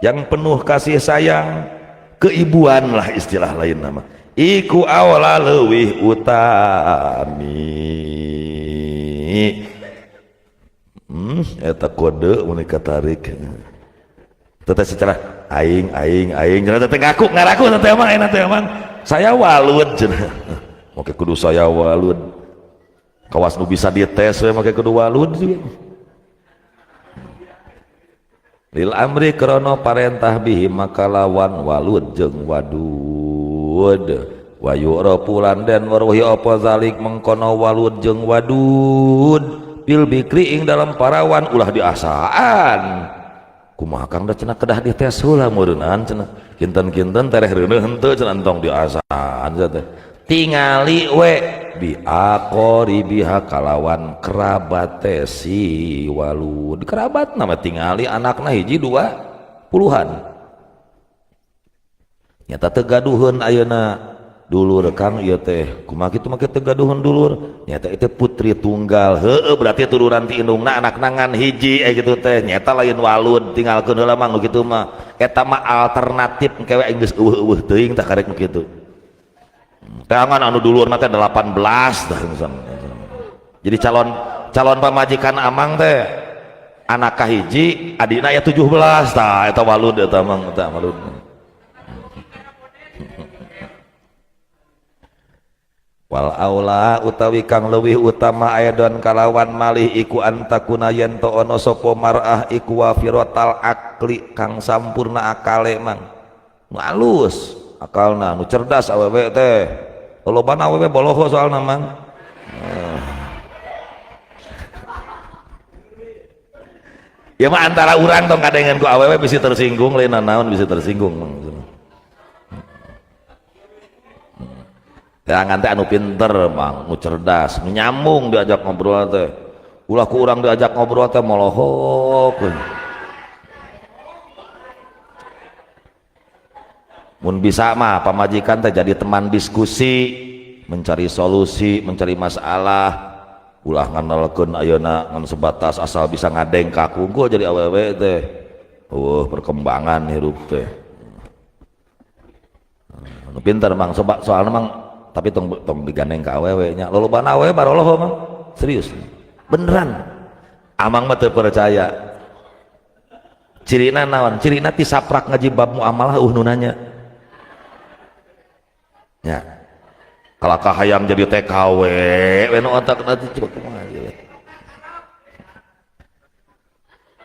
Speaker 1: yang penuh kasih sayang, keibuan lah istilah lain nama. Iku awla leuwih utami. Eta kode mun katarik. Teh secara aing aing aing cenah teh ngaku ngaraku teh emang enak teh emang saya walud cenah. Make kudu saya walud. Kawas nu bisa dites we make kudu walud juga. Lil amri krana parentah bihi maka lawan walud jeung wadud. Wa yu'rafu lan den weruhi apa zalik mengkono walud jeung wadud bil bikri ing dalam parawan ulah diasaan. Kumaha Kang da cenah kedah dites heula meureunaan cenah. Kinten-kinten tereh reuneuh henteu cenah entong diasaan teh. Tingali we bi aqaribiha kalawan kerabate si walud. Kerabat nama tingali anakna hiji dua puluhan. Nyata teu gaduheun ayeuna dulur Kang ieu teh. Kumaha kitu make teu gaduheun dulur? Nyata itu putri tunggal. Heueuh berarti turunan ti indungna anakna ngan hiji kitu teh. Nyata lain walud tinggalkeun heula mah nu kitu mah. Eta mah alternatif engke we geus eueuh-eueuh teuing tah karek nu kitu. Tangan anu dulurna teh 18 tah misalnya. Jadi calon calon pamajikan amang teh anak kahiji adina ya 17 tah eta walud eta mang eta walud. Wal aula utawi kang leuwih utama aidon kalawan malih iku antakuna yen to ono sapa mar'ah iku wafiratal akli kang sampurna akale mang. Nu alus akalna nu cerdas awewe teh. Lolobana awewe boloho soalna mang. Ya mah antara urang tong kadengen ku awewe bisi tersinggung lain naon bisi tersinggung mang. Jangan teh anu pinter mang, nu cerdas, nu nyambung diajak ngobrol teh. Ulah ku urang diajak ngobrol teh molohok. Mun bisa mah pamajikan teh jadi teman diskusi, mencari solusi, mencari masalah. Ulah ngandelkeun ayeuna ngan sebatas asal bisa ngadeng ka kungkul jadi awewe teh. Eueuh perkembangan hirup teh. Nu pinter mang soalna mang tapi tong tong digandeng ka awewe nya. Lolobana awewe baroloho mang. Serius. Beneran. Amang mah teu percaya. Cirina naon? Cirina ti saprak ngaji bab muamalah nu nanya. Ya. Kalakah hayang jadi TKW, we nu otakna teh coba kumaha ieu.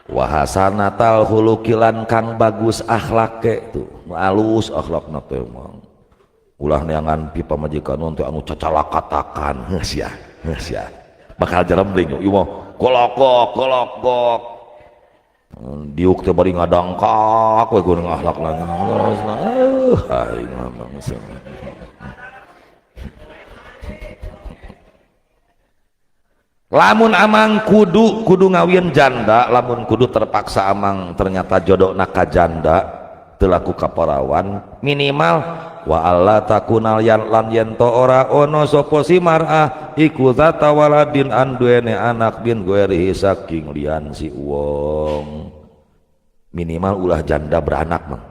Speaker 1: Wahasanatal hulukilan kang bagus akhlake tuh, nu alus akhlakna teh mang. Ulah neangan pi pamajikan teh anu cacalakatakan, heuh sia, heuh sia. Bakal jerembling ieu mah kolokok kolokok. Diuk teh bari ngadangkak we geuning akhlakna. Aing mah bangsa. Lamun amang kudu kudu ngawin janda, lamun kudu terpaksa amang ternyata jodohna ka janda teu laku ka parawan, minimal wa alla takunal yan lan yen to ora ono sapa si mar'ah iku zata waladin anduene anak bin guerihi saking lian si wong. Minimal ulah janda beranak mang.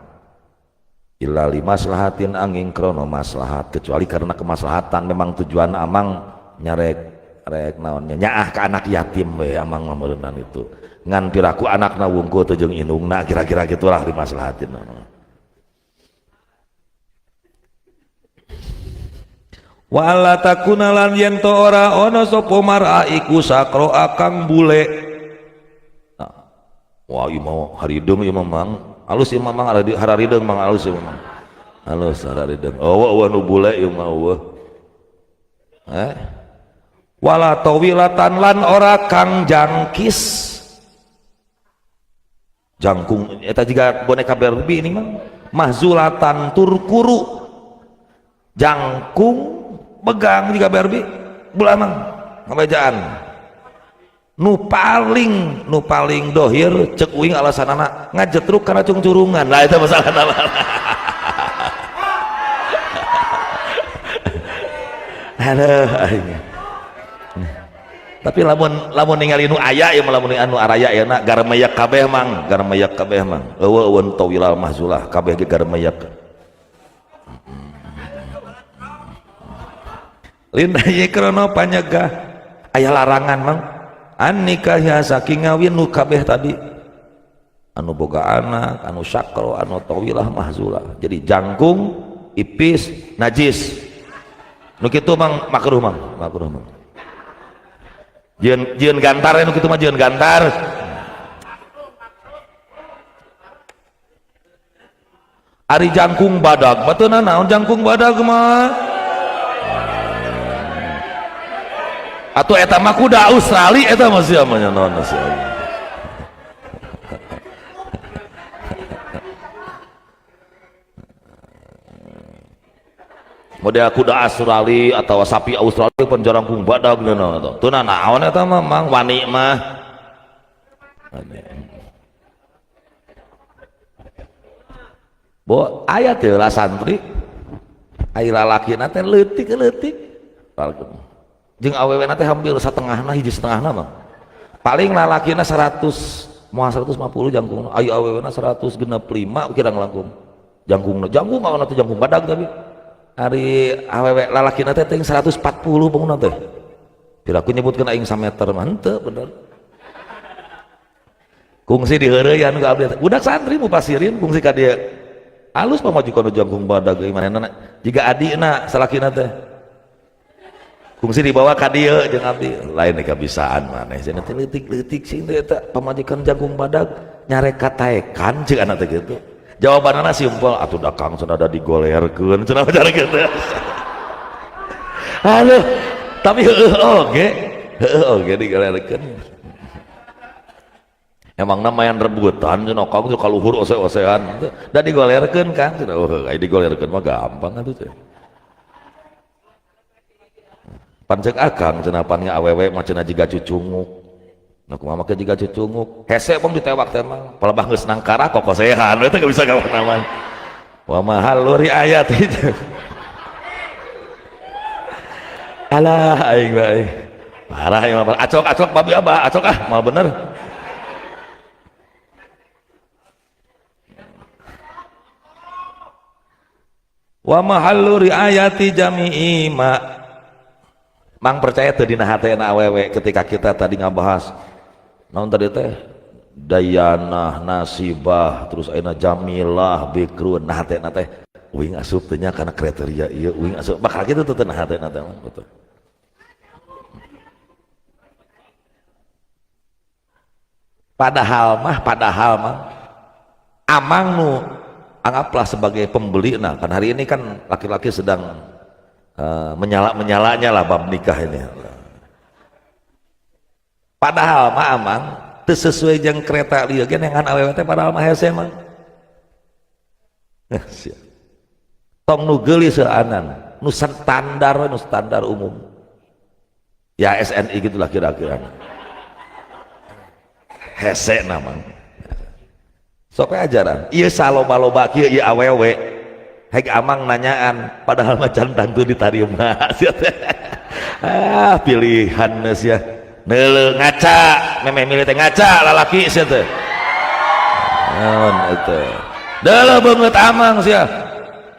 Speaker 1: Illa limaslahatin angin krono maslahat, kecuali karena kemaslahatan memang tujuan amang nyarek rek naonnya nyaah ke anak yatim we amang meureunnan itu ngan piraku anakna wungkul teu jeung indungna kira-kira gitulah dimaslahatin. Wa alla takuna lan yen to ora ono sapa mar'a iku sakro akang bule. Nah, wah ieu mah harideung ieu mah mang alus ieu mah mang hararideung mang alus ieu mah mang alus hararideung. Eueuh eueuh nu bule ieu mah eueuh. Wala tawilatan lan ora kang jangkis jangkung eta jiga boneka Barbie ini mah mahzulatan turkuru jangkung begang jiga Barbie belah mang ngabejaan Nu paling dohir cek uing alasanana ngajetruk karena cungcurungan lah itu masalahna. Aduh aing. Tapi lamun ningali nu aya ya, lamun anu araya ya na garmeyak kabeh mang, garmeyak kabeh mang. Eueuh eueun tawilal mahzulah kabeh ge garmeyak. Linda ye krana panyegah aya larangan mang an nikah ya saking ngawin nu kabeh tadi anu boga anak, anu syakro, anu tawilah mahzulah. Jadi jangkung, ipis, najis. Nu kitu mang makruh mang, makruh mang. Jieun gantar nu kitu mah jieun gantar. Ari jangkung badag mah teu naon jangkung badag mah. Atuh eta mah kuda Australia eta mah sia mah naon sia. Model kuda Australia atau sapi Australia pun jarangkung badag naon atuh. Teu naon eta mah mang wani mah. Bo aya teh lah santri aya lalakina teh leutik-leutik. Jeung awewena teh hampir satengahna hiji setengahna mah. Paling lalakina 100 moal 150 jangkungna, aya awewena 165 kirang langkung. Jangkungna jangkung awena teh jangkung badag tapi ari awewe lalakina teh teuing 140 bangunna teh. Piraku nyebutkeun aing sameter mah henteu bener. Kungsi diheureuyan ku abdi. Budak santri mupasirin kungsi ka dieu. Alus pamajikan jangkung badag euy manehna jiga adina salakina teh. Kungsi dibawa ka dieu jeung abdi. Lain kabisaan maneh cenah teh leutik-leutik sing teh eta pamajikan jangkung badag nyareka taekan ceuk anak teh kitu. Jawabanana simpel atuh da Kang cenah da digolerkeun cenah cara kitu. Aduh, tapi heueuh oge, heueuh oge digolerkeun. Emang mayan rebutan cenah Kang teh kaluhur ose-osean. Da digolerkeun Kang cenah oh aya digolerkeun mah gampang atuh teh. Pan ceuk akang cenah pan awewe mah cenah jiga cucunguk. Nah kumaha make jiga cucunguk. Hese bang ditewak teh mah. Palebah geus nangkara kokosehan eta geus bisa gawe naon. Wa mahallu riayat itu. Alah aing bae. Parah ieu mah. Acok-acok babi abah, acok ah mal bener. Wa mahallu riayati jami'i ma. Mang percaya teu dina hatena awewe ketika kita tadi ngabahas naon tadi teh Dayanah, Nasibah, terus ayeuna Jamilah, Bikrun, nah hatena teh uing asup teh nya kana kriteria ieu uing asup bakal kitu teh nah hatena teh betul. Padahal mah amang nu anggaplah sebagai pembeli, nah kan hari ini kan laki-laki sedang menyala-menyalanya lah bab nikah ini. Padahal mah amang teu sesuai jeung kereta lieu ge neangan awewe teh padahal mah hese mah. Tong nu geulis seuanan, nu standar, nu standar umum. Ya SNI gitulah kira-kira. Hese namang. Sok we ajaran. Ieu saloba-loba kieu ieu awewe. Hek amang nanyaan padahal mah can tangtu ditarima. Ah pilihan sia. Neuleuh ngaca, memeh milih teh ngaca lalaki sia teh. Naon eta? Deuleuh beungeut amang sia.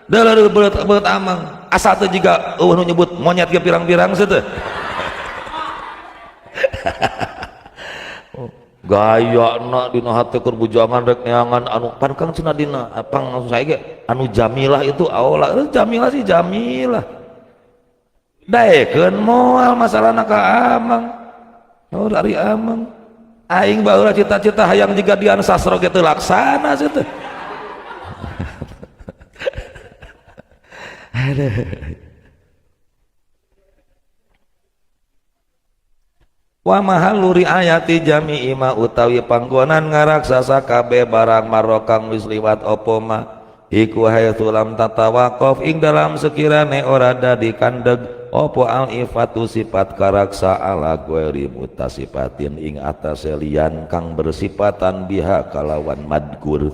Speaker 1: Deuleuh beungeut amang. Asa teh jiga eueuh nu nyebut monyet ge pirang-pirang sia teh. Gaya na dina hate keur bujangan rek neangan anu pan kang cenah dina pang langsung saya ge anu Jamilah itu aola Jamilah sih Jamilah daekeun moal masalahna ka amang oh dari amang aing baheula cita-cita hayang jiga Dian Sastro ge teu laksana sia teh. Aduh. Wa mahallu riayati jami'i ma utawi panggonan ngaraksasa kabeh barang marokang wis liwat apa ma iku haitsu lam tatawaqaf ing dalam sekirane ora dadi kandeg Apa al ifatu sifat karaksa ala ghairi mutasifatin ing atase liyan kang bersifatan biha kalawan madkur.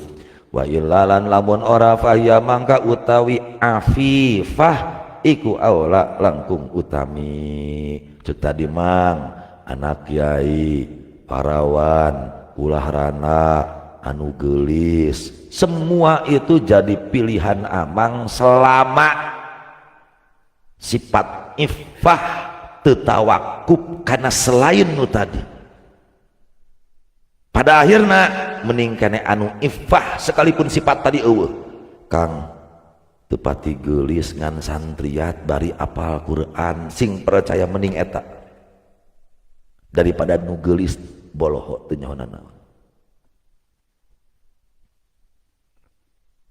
Speaker 1: Wa illalan lamun ora fahya mangka utawi afifah iku aula langkung utami. Cek tadi mang anak kiai, parawan, ulah rana, anu gelis, semua itu jadi pilihan amang selama sifat iffah tetawakub karena selain nu tadi. Pada akhirnya mending kene anu iffah sekalipun sifat tadi eueuh. Kang tepati gelis ngan santriat bari apal Quran, sing percaya mending eta daripada nu gelis boloho teu nyahonan naon.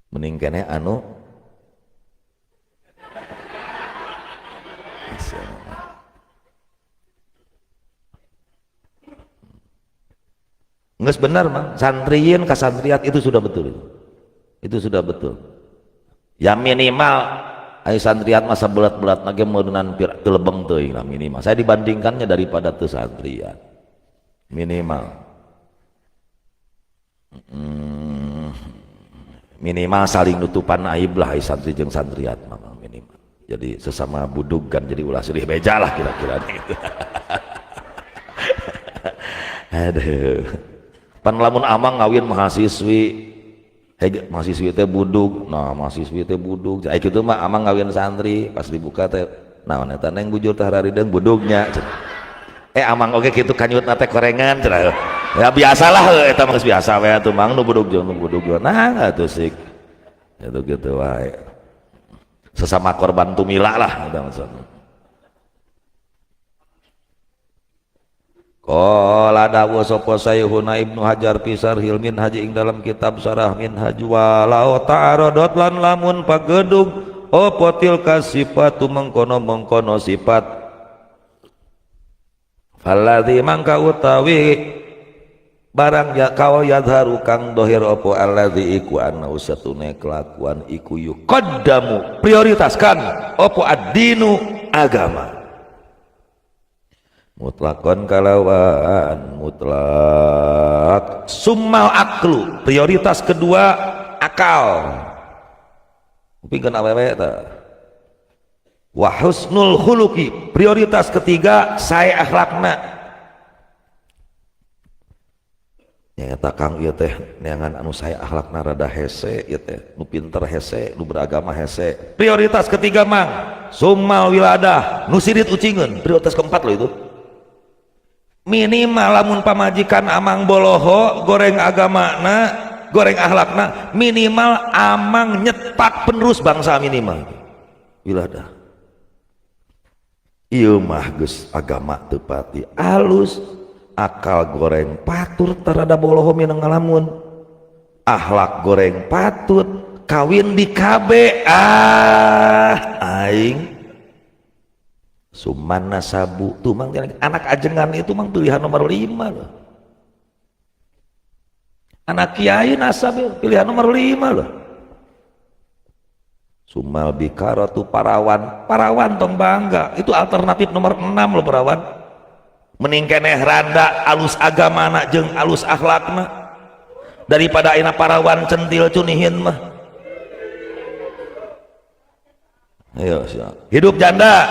Speaker 1: Mending kene anu nges benar mang, santriin ka santriat itu sudah betul. Itu sudah betul. Ya minimal ai santriat masa belat-belat lagi meureunnan teu lebeng teuing lah minimal. Saya dibandingkannya daripada teu santriat. Minimal. Minimal saling nutupan aib lah ai santri jeung santriat mah minimal. Jadi sesama budug kan, jadi ulah silih beja lah kira-kira gitu. Aduh. Pan lamun amang ngawin mahasiswi, hege mahasiswi teh budug, nah mahasiswi teh budug. Ai kitu mah amang ngawin santri, pas dibuka teh naon eta neng bujur teh harideung budugnya. Amang oge kitu kanyutna teh korengan cenah. Ya biasalah eta mah geus biasa we atuh mang nu budug jeung nu budug. Nah atuh sik. Itu gitu wae. Sesama korban tumila lah eta maksudna. Qala dawu sapa Sayhuna Ibnu Hajar fi Syarhil Minhaj ing dalam kitab Syarah Minhaj walau ta'aradot lan lamun pagedug apa tilka sifatu mengkono-mengkono sifat falladzi mangka utawi barang ya kaul yadharu kang dohir apa alladzi iku anna usatune kelakuan iku yuqaddamu prioritaskan apa ad-dinu agama mutlakon kalawan mutlak summal aklu prioritas kedua akal kupingkeun awewe tah wa husnul khuluqi prioritas ketiga sae akhlakna nyata kang ieu teh neangan anu sae akhlakna rada hese ieu teh nu pinter hese nu beragama hese prioritas ketiga mang summal wiladah nu sirit ucingeun prioritas keempat loh itu. Minimal lamun pamajikan amang boloho goreng agamana goreng akhlakna minimal amang nyetak penerus bangsa minimal wiladah ieu mah geus agama teu pati alus akal goreng patur terhadap boloho minang ngalamun akhlak goreng patut kawin di KB ah aing suman nasabu tuh mang anak ajengan itu mang pilihan nomor 5 loh. Anak kiai nasab pilihan nomor 5 loh. Sumal bikara tuh parawan, parawan tong bangga itu alternatif nomor 6 loh parawan. Mending keneh randa alus agamana jeung alus akhlakna daripada ayeuna parawan centil cunihin mah. Ayo siap. Hidup janda.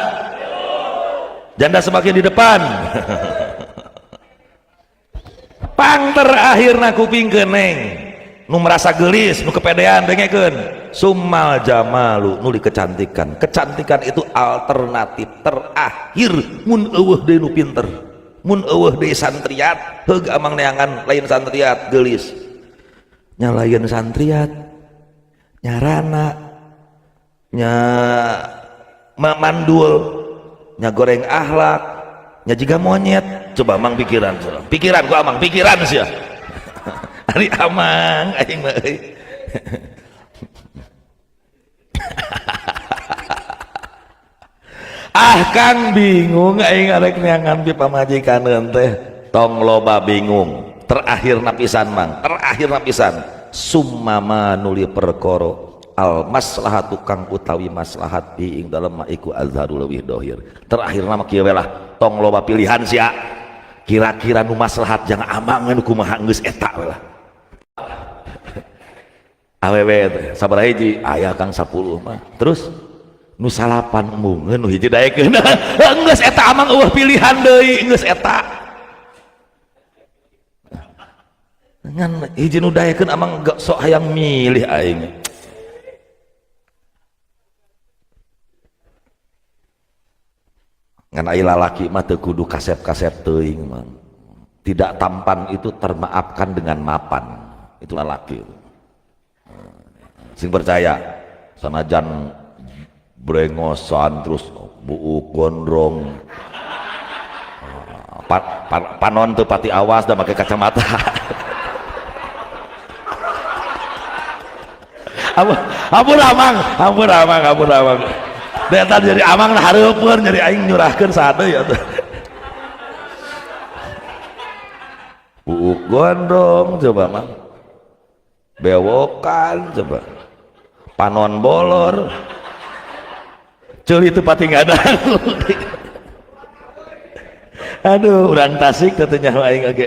Speaker 1: Janda semakin di depan. Pang terakhirna kupingkeun neng nu merasa gelis nu kepedean dengekeun summal jamalu nuli kecantikan. Kecantikan itu alternatif terakhir mun eueuh deui nu pinter mun eueuh deui santriat heug amang neangan lain santriat gelis nya lain santriat nyarana nya mandul nya goreng akhlak nya jiga monyet. Coba mang pikiran pikiran ku amang pikiran sia ari amang aing mah euy. Ah kang bingung aing arek neangan pi pamajikaneun teh tong loba bingung terakhir napisan mang terakhir napisan summama nuli perkara Al maslahatu kang utawi maslahat bi ing dalem iku azharu leuwih dohir. Terakhir nama kieu we lah, tong loba pilihan sia. Kira-kira nu maslahat jang amang nu kumaha geus eta we lah. Awewe teh sabaraha hiji? Aya Kang 10 mah. Terus nu salapan embungeun nu hiji daekeun. Geus eta amang eueuh pilihan deui, geus eta. Ngan hiji nu daekeun amang sok hayang milih aing. Ngan ai lalaki mah teu kudu kasep-kasep teuing mah. Tidak tampan itu termaafkan dengan mapan. Itu lalaki. Sing percaya sanajan brengosan terus buuk gondrong panon teu pati awas da make kacamata. Ampun amang, ampun amang, ampun amang. Eta jadi amang hareupeun jadi aing nyurahkeun sadeui atuh. Buuk gondrong coba mang. Bewokan coba. Panon bolor. Ceuli teu pati ngadang. Aduh, urang Tasik katanya aing oge.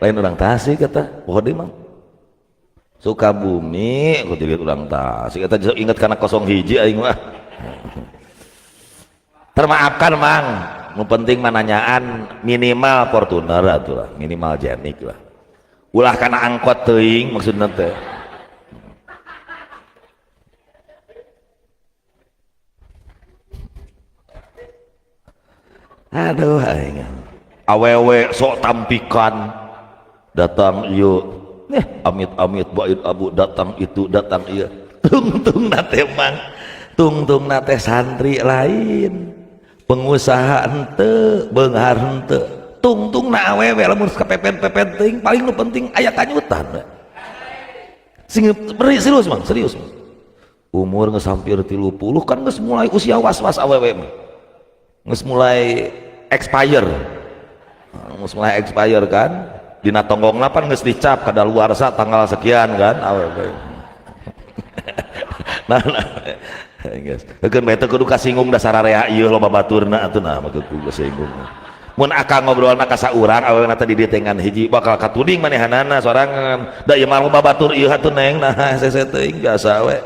Speaker 1: Lain urang Tasik kata. Poho deui mang. Sukabumi, aku jadi urang Tasik. Eta inget kana 01 aing mah. Termaafkan mang. Nu penting mananyaan minimal Fortuner atuh lah, minimal Jenik lah. Ulah kana angkot teuing maksudna teh. Aduh aing. Awewe sok tampikan datang ieu nih amit-amit bait abu datang itu datang ieu. Tungtung na teh mang, tungtung na teh santri lain, pengusaha henteu, beunghar henteu. Tungtung na awewe lamun kapepen-pepen teuing paling nu penting aya kanyutan. Sing serius mang, serius mang. Umur geus hampir 30 kan geus mulai usia was-was awewe mah. Geus mulai expire. Geus mulai expire kan. Dina tonggongna pan geus dicap kadaluarsa tanggal sekian kan awewe. Nah, nah. Geus. Heukeun bae teu kudu kasinggung da sararea ieu loba baturna atuh nah mah kudu kasinggung. Mun akang ngobrolna ka saurang awewena teh di dieu teh ngan hiji bakal katuding manehanana sorangan. Da ieu mah loba batur ieu atuh neng nah hese teuing biasa we.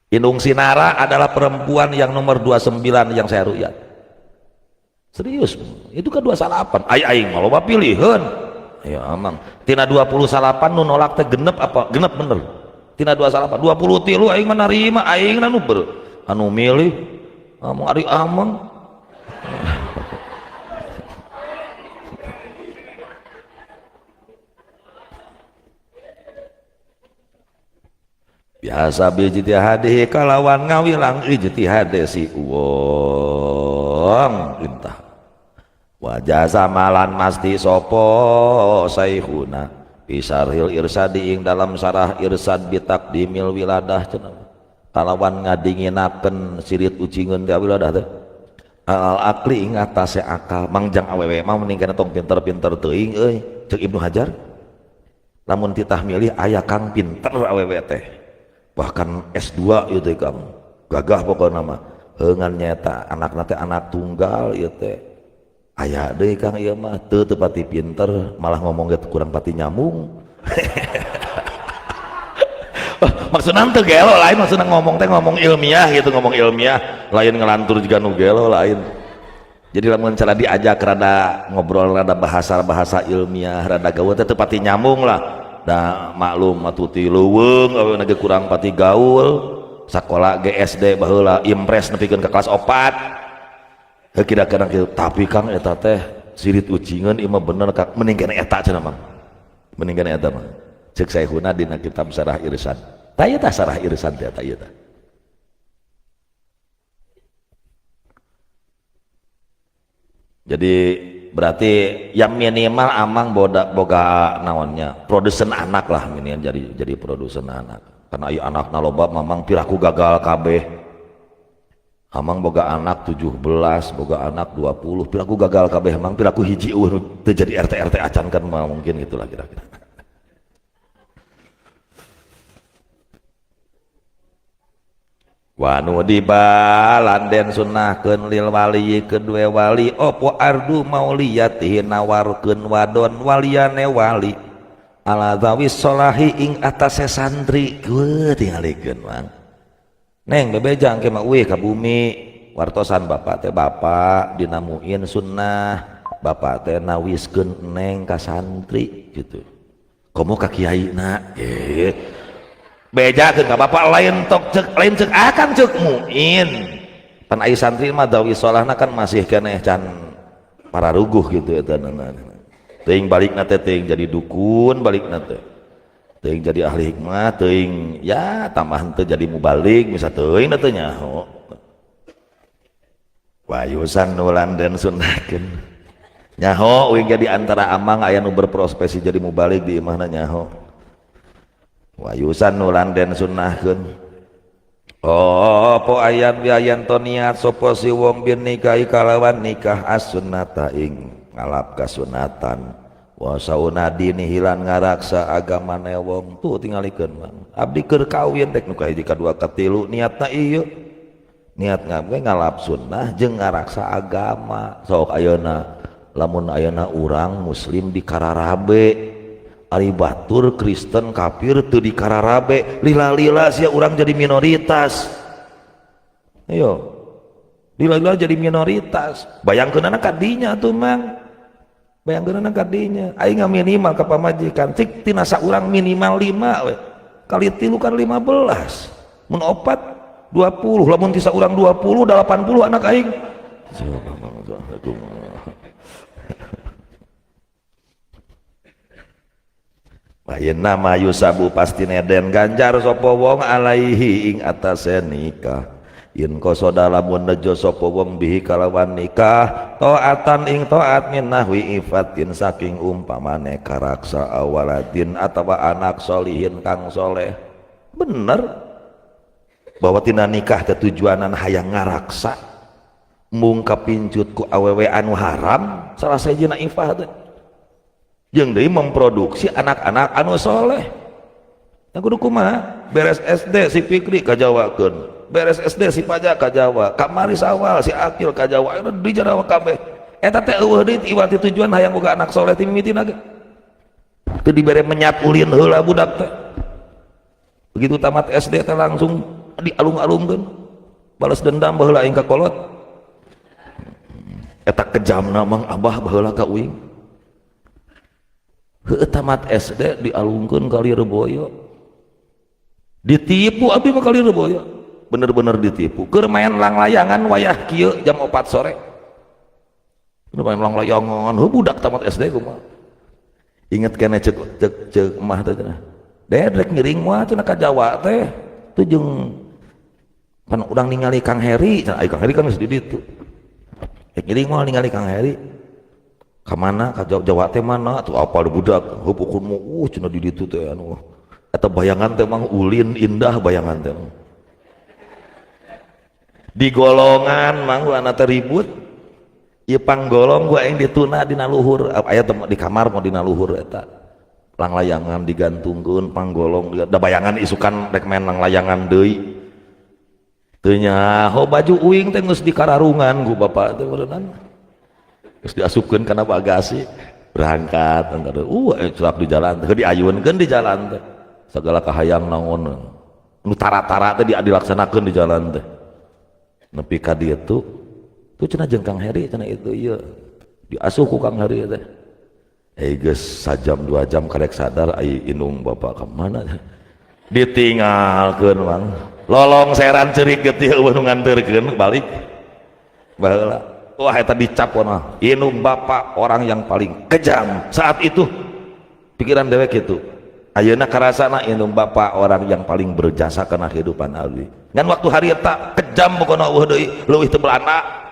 Speaker 1: Indung Sinara adalah perempuan yang nomor 29 yang saya rukyat. Serius, itu kan 28. Ai aing mah loba pilihan. Ya amang, tina 28 nu nolak teh genep apa? Genep bener. Tina 28, 23 aing mah narima, aing nu ber anu milih amang ari amang. Biasa bijtihadihi kalawan ngawilang ijtihade si wong intah wajah samalan masti sopo saikhuna bisarhil irsadi ing dalam sarah irsad bitakdimil wiladah cenah kalawan ngadinginakeun sirit ucingeun teh wiladah teh al akli ing atase akal mangjang awewe mah mending kana tong pinter-pinter teuing euy ceuk Ibnu Hajar lamun titah milih aya kang pinter awewe teh bahkan S2 ieu teh Kang gagah pokona mah heungan nyaeta anakna teh anak tunggal ieu teh aya deui Kang ieu mah teu teu pati pinter malah ngomong ge kurang pati nyambung. Maksudna teu gelo lain maksudna ngomong teh ngomong ilmiah gitu, ngomong ilmiah lain ngelantur juga nu gelo lain. Jadi lamun cara diajak rada ngobrol rada bahasa-bahasa ilmiah rada gaul teh teu pati nyambung lah. Da maklum atuh ti leuweung aweuna ge kurang pati gaul sakola GSD baheula impres nepikeun ka kelas 4. Heuh kira-kira kieu tapi Kang eta teh sirit ucingeun ieu mah bener Kang mending kana eta cenah Mang. Mending kana eta mah. Ceuk Syekhuna dina kitab Sarah Irsyad. Tah ieu tah Sarah Irsyad teh tah ieu tah. Jadi berarti yang minimal amang boga naonnya produsen anak lah minimal jadi produsen anak karena ieu anakna loba mamang piraku gagal kabeh. Amang boga anak 17 boga anak 20 piraku gagal kabeh amang piraku hiji eueuh teu jadi RT RT acan kan mah mungkin gitulah kira-kira. Wa nudiba lan den sunnahkeun lil wali kedue wali opo ardu mauliyatihi nawarkeun wadon waliyane wali ala zawis solahi ing atase santri. Geuh tingalikeun mang neng bebejang ke mah uih ka bumi wartosan bapak teh, bapak dinamuin sunnah bapak teh nawiskeun neng ka santri gitu komo ka kiaina bejakeun ka bapak lain tok cek lain cek akang cek muin pan ai santri mah dawi solahna kan masih keneh can pararuguh gitu eta teuing balikna teh teuing jadi dukun balikna teh teuing jadi ahli hikmah teuing ya tambah henteu jadi mubalik bisa teuing teh nyaho wayusan nulan dan sunahkeun nyaho uing jadi antara amang aya nu berprofesi jadi mubalik di imahna nyaho wayusan nulan den sunnahkeun oh apa ayan biayan to niat sapa si wong bin nikahi kalawan nikah as-sunnata ing ngalap kasunatan wa sauna dini hilan ngaraksa agamane wong tuh tingalikeun mang abdi keur kawin rek nu kahiji kadua katilu niatna ieu niat ngabge ngalap sunnah jeung ngaraksa agama sok ayeuna lamun ayeuna urang muslim di kararabe ari batur Kristen kafir teu di kararabe lila-lila sia urang jadi minoritas ayo lila-lila jadi minoritas bayangkeunana kadinya tuh mang bayangkeunana kadinya aing minimal ka pamajikan cik tina saurang minimal 5 we kali 3 kan 15 mun 4 20 lamun ti saurang 20 80 anak aing. Ayeuna mah yusabu pasti neden ganjar sapa wong alaihi ing atase nikah in qasoda lamun nejo sapa wong bihi kalawan nikah taatan ing taat min nahwi ifatin saking umpamane karaksa awaladin atawa anak solihin kang soleh. Bener bahwa tina nikah teh tujuanan hayang ngaraksa mung kapincut ku awewe anu haram salah sahijina ifah teh jeung deui memproduksi anak-anak anu soleh. Nah kudu kumaha beres SD si Fikri kajawakeun, beres SD si Paja kajawa, kamari sawal si Akil kajawa, di Jawa kabeh eta teh eueuh deui iwati tujuan hayang boga anak soleh ti mimitina ge teu dibere menyat ulin heula budak teh. Begitu tamat SD teh langsung dialung-alungkeun balas dendam baheula aing ka kolot eta kejamna mang abah baheula ka uing. Heueuh tamat SD dialungkeun ka Lirboyo ditipu abdi mah ka Lirboyo bener-bener ditipu keur main langlayangan wayah kieu jam 4 sore keur main langlayangan heuh budak tamat SD kumaha inget keneh cek cek cek mah teh cenah dedrek ngiring mah cenah ka Jawa teh teu jeung pan urang ningali Kang Heri cenah ai Kang Heri kan geus di ditu rek ngiring mah ningali Kang Heri ka mana ka Jawa teh mana tuh apal budak heuh ukurmu cenah di ditu teh anu eta bayangan teh mang ulin indah bayangan teh di golongan mang gua teh ribut ieu panggolong gua yang dituna dina luhur aya di kamar mau dina luhur eta langlayangan digantungkeun panggolong da bayangan isukan rek main langlayangan deui teu nyaho baju uing teh geus dikararungan ku bapak teh meureunana geus diasupkeun kana bagasi berangkat antara celak di jalan teh diayunkeun di jalan teh segala kahayang naon nu tara-tara teh dilaksanakeun di jalan teh nepi ka dieu tuh cenah jeung Kang Heri cenah itu ieu diasuh ku Kang Heri teh geus sajam 2 jam karek sadar ai indung bapak ka mana ditinggalkeun mang lolong seran ceurik getih eueuh nu nganterkeun balik baheula. Wah eta dicap mah indung bapak orang yang paling kejam saat itu pikiran dewek itu ayeuna karasana indung bapak orang yang paling berjasa kana kehidupan abdi ngan waktu hari eta kejam pokona eueuh deui leuwih teu belanda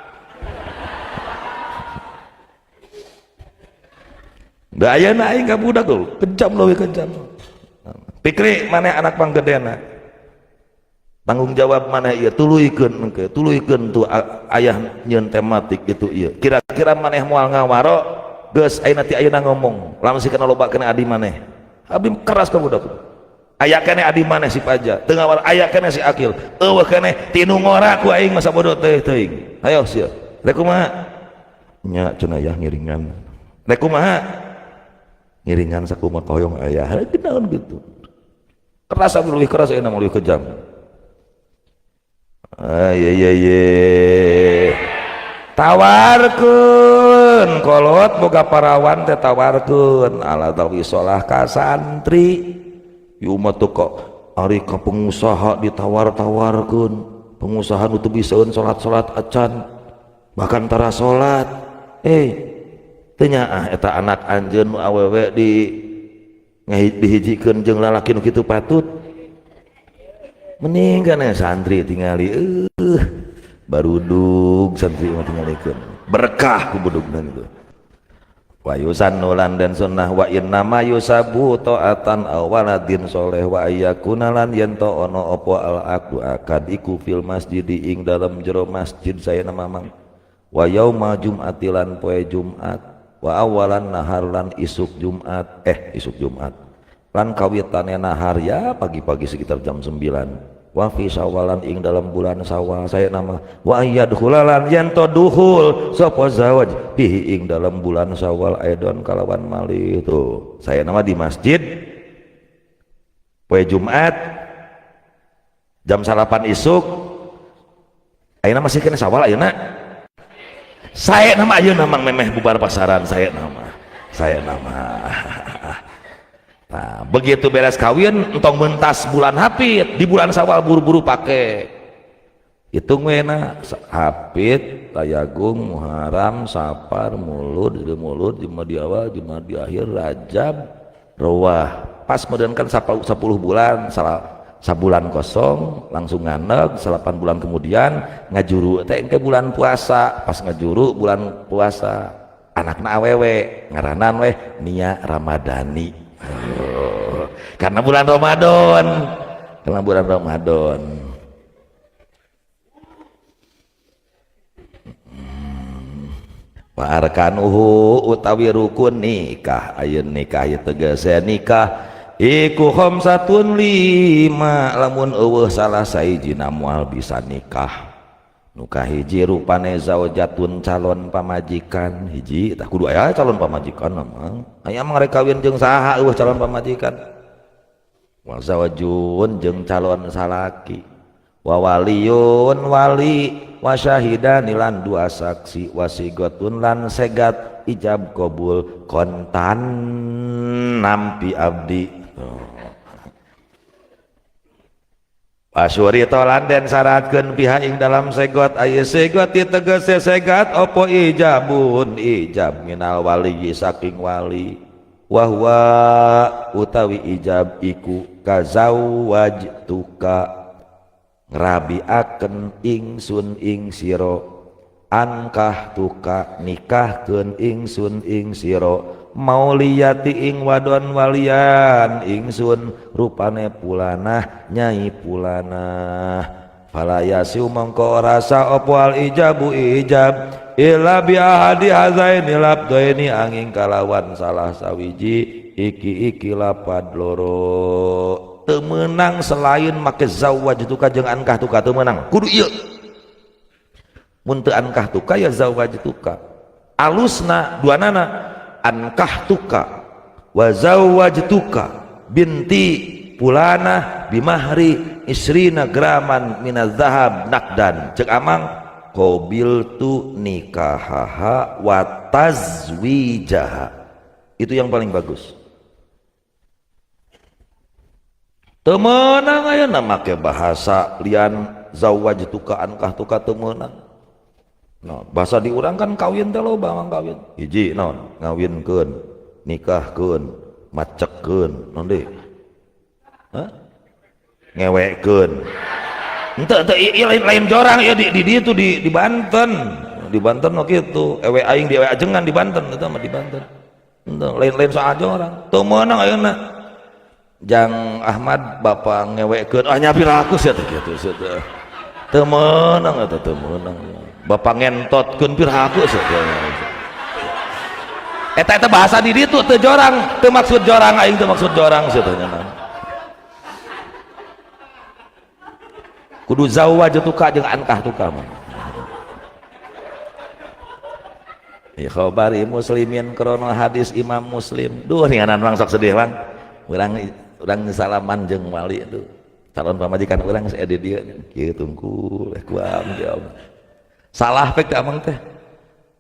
Speaker 1: da ayeuna aing ka budak tuh kejam leuwih kejam. Pikri maneh anak panggedena tanggung jawab mana ieu tuluykeun engke tuluykeun tuh ayah nyeun tematik itu ieu kira-kira maneh moal ngawaro geus ayeuna ti ayeuna ngomong lamun si kana loba kana adi maneh abdi keras ka budak Aya keneh adi maneh si Paja, teu ngawal aya keneh si Akil. Eueuh keneh tinu ngora ku aing masa bodoh teh teuing. Hayo sia. Rek kumaha? Nya cenah yah ngiringan. Rek kumaha? Ngiringan sakumaha hoyong aya. Rek naon gitu. Keras leuwih keras ayeuna mah leuwih kejam. Ah ye ye ye. Tawarkeun kolot boga parawan teh tawarkeun ala tawisolah ka santri. Ieu mah teu kok ari ka pengusaha ditawar-tawarkeun. Pengusaha nu teu bisaeun salat-salat acan bahkan tara salat. Teu nyaah eta anak anjeun nu awewe di dihijikeun jeung lalaki nu kitu patut. Mending kana santri tingali barudug santri mah tingalikeun berkah ku budugna gitu. Wa yusannu lan den sunnah wa innama yusabu ta'atan aw waladin soleh wa ayyakuna lan yen to ono apa al aqdu akad iku fil masjid ing dalam jero masjid saya mamang wa yauma jum'ati lan poe Jumat wa awalan nahar lan isuk Jumat isuk Jumat lan kawitane nahar ya pagi-pagi sekitar jam 9 wa fi syawalan ing dalam bulan Syawal saya nama wa ayyadkhulalan yen to duhul sapa zawaj bihi ing dalam bulan Syawal aidon kalawan malih tuh saya nama di masjid poe Jumat jam salapan isuk ayeuna masih kena Syawal ayeuna saya nama ayeuna mang memeh bubar pasaran saya nama. Nah, begitu beres kawin entong mentas bulan hapit di bulan Syawal buru-buru pake hitung wena hapit tayagung Muharram Safar Mulud Mulud Jumadi awal Jumadi akhir Rajab Rawah pas kemudian kan 10 bulan salah sabulan kosong langsung nganeg 8 bulan kemudian ngajuru teh ke bulan puasa pas ngajuru bulan puasa anakna awewe ngaranan weh Nia Ramadhani. Oh, karena bulan Ramadan, karena bulan Ramadan. Wa arkanuhu utawi rukun nikah ayeuna nikah ieu tegese nikah iku khamsatun lima lamun eueuh salah sahijina moal bisa nikah. Nu kahiji rupane zaujatun calon pamajikan hiji tah kudu aya calon pamajikan mah aya mah rek kawin jeung saha eueuh calon pamajikan wa zawajun jeung calon salaki wa waliyun wali wa syahidani lan dua saksi wasigatun lan segat ijab qabul kontan nampi abdi. Asyuri lan den syaratkeun pihak ing dalam segot aya segot ditegese segat apa ijabun ijab minal wali saking wali wa huwa utawi ijab iku kazawwajtuka ngrabiaken ingsun ing sira ankah tuka nikahkeun ingsun ing sira mauliyati ing wadon walian ingsun rupane pulanah nyai pulanah falayasiu mongko rasa opo al ijabu ijab illa bi ahadi hazaini labdaini angin kalawan salah sawiji iki iki lapad loro teu meunang selain make zawajtuka jeung ankah tuka teu meunang kudu ieu mun teu ankah tuka ya zawajtuka alusna duanana ankah tuka wa zawajtuka binti pulanah bimahri isrina graman minaz zahab nakdan cek amang qabiltu nikahaha wa tazwijaha itu yang paling bagus. Teu meunang ayeuna make bahasa lian zawajtuka ankah tuka teu meunang. Nah, bahasa di urang kan kawin teh loba mang kawin. Hiji naon? Ngawinkeun, nikahkeun, macekkeun, naon deui? Hah? Ngewekeun. Henteu henteu ieu lain jorang ieu di dieu di Banten. Di Banten mah kitu, ewe aing di ewe ajengan di Banten eta mah di Banten. Henteu lain-lain soal jorang. Teu meunang ayeuna. Jang Ahmad bapak ngewekeun, ah nya piraku sia teh kitu sia teh. Teu meunang eta teu meunang. Bapak ngentotkeun piraku sia. Eta eta bahasa di ditu teu jorang, teu maksud jorang aing teu maksud jorang sia teh nya. Kudu zawwajtuka jeung ankahtuka mah. Khabari muslimin krono hadis Imam Muslim. Duh ninganan mang sok sedih mang. Urang salaman jeung wali tuh. Calon pamajikan urang geus aya di dieu kieu tungkul kuam jawab. Salah pek teh amang teh.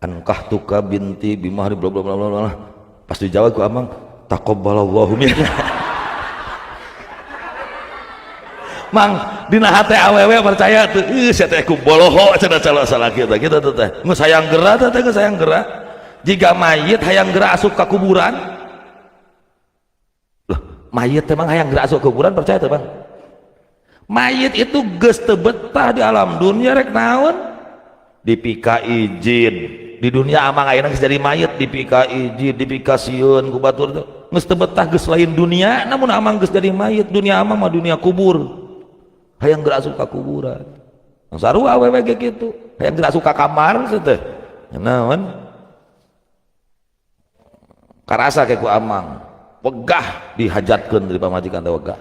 Speaker 1: Ankahtuka binti bimahri bla bla bla bla. Pas dijawab ku amang taqabbalallahu minna. Mang dina hate awewe percaya tuh, ih sia teh ku boloho cenah calon salaki teh kitu teh. Geus hayang geura teh geus hayang geura. Jiga mayit hayang geura asup ka kuburan. Loh, mayit teh mang hayang geura asup ka kuburan percaya teh, Bang? Mayit itu geus teu betah di alam dunia rek naon? Dipika izin. Di dunia amang ayeuna geus jadi mayit dipika izin, dipika sieun ku batur teh. Geus teu betah geus lain dunia, namun amang geus jadi mayit, dunia amang mah dunia kubur. Hayang geura asup ka kuburan. Sarua awewe ge kitu. Hayang geura asup ka kamar teh. Naon? Karasa ke ku amang. Wegah dihajatkeun dari pamajikan teh wegah.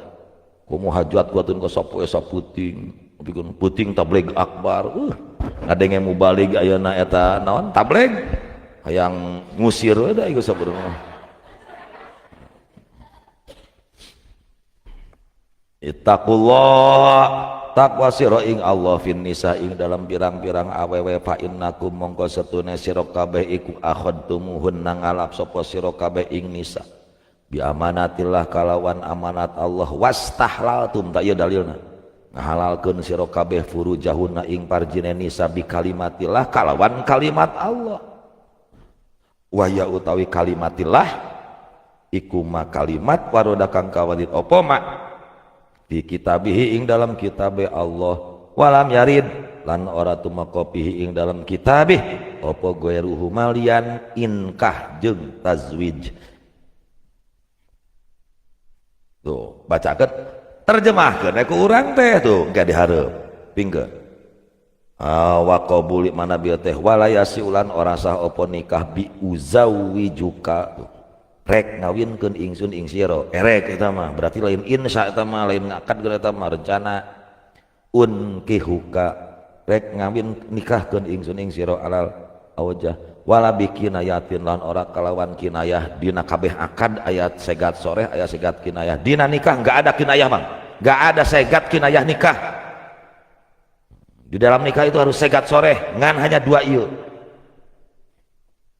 Speaker 1: Komo hajat kuatun ka sapoe saputing. Pikeun puting tabligh akbar. Ngadenge mubalig ayeuna eta naon? Tabligh. Hayang ngusir we da ieu sabenerna. Ittaqullah taqwa sira ing Allah fin nisa ing dalam pirang-pirang awewe fa innakum mongko setune sira kabeh iku akhadtumuhun ngalap sapa sira kabeh ing nisa bi amanatillah kalawan amanat Allah wastahlaltum ta ieu dalilna ngahalalkeun sira kabeh furujahunna ing parjine nisa bi kalimatillah kalawan kalimat Allah wa ya utawi kalimatillah iku ma kalimat waroda kang kawadit apa ma di kitabihi ing dalam kitabe Allah walam yarid lan ora tumeka pihi ing dalam kitabih apa goeruhu malian inkah jeung tazwij. Tuh bacakeun terjemahkeun ku urang teh tuh engke dihareup pingkeun wa qabuli mana bieu teh walayasi ulan ora sah apa nikah bi uzawijuka tuh rek ngawinkeun ingsun ing sira erek eta mah berarti lain insya eta mah lain ngakad geus eta mah rencana unkihuka rek ngawin nikahkeun ingsun ing sira alal awjah wala bikinayatin lan ora kalawan kinayah dina kabeh akad ayat segat soreh ayat segat kinayah dina nikah enggak ada kinayah bang enggak ada segat kinayah nikah di dalam nikah itu harus segat soreh ngan hanya dua ieu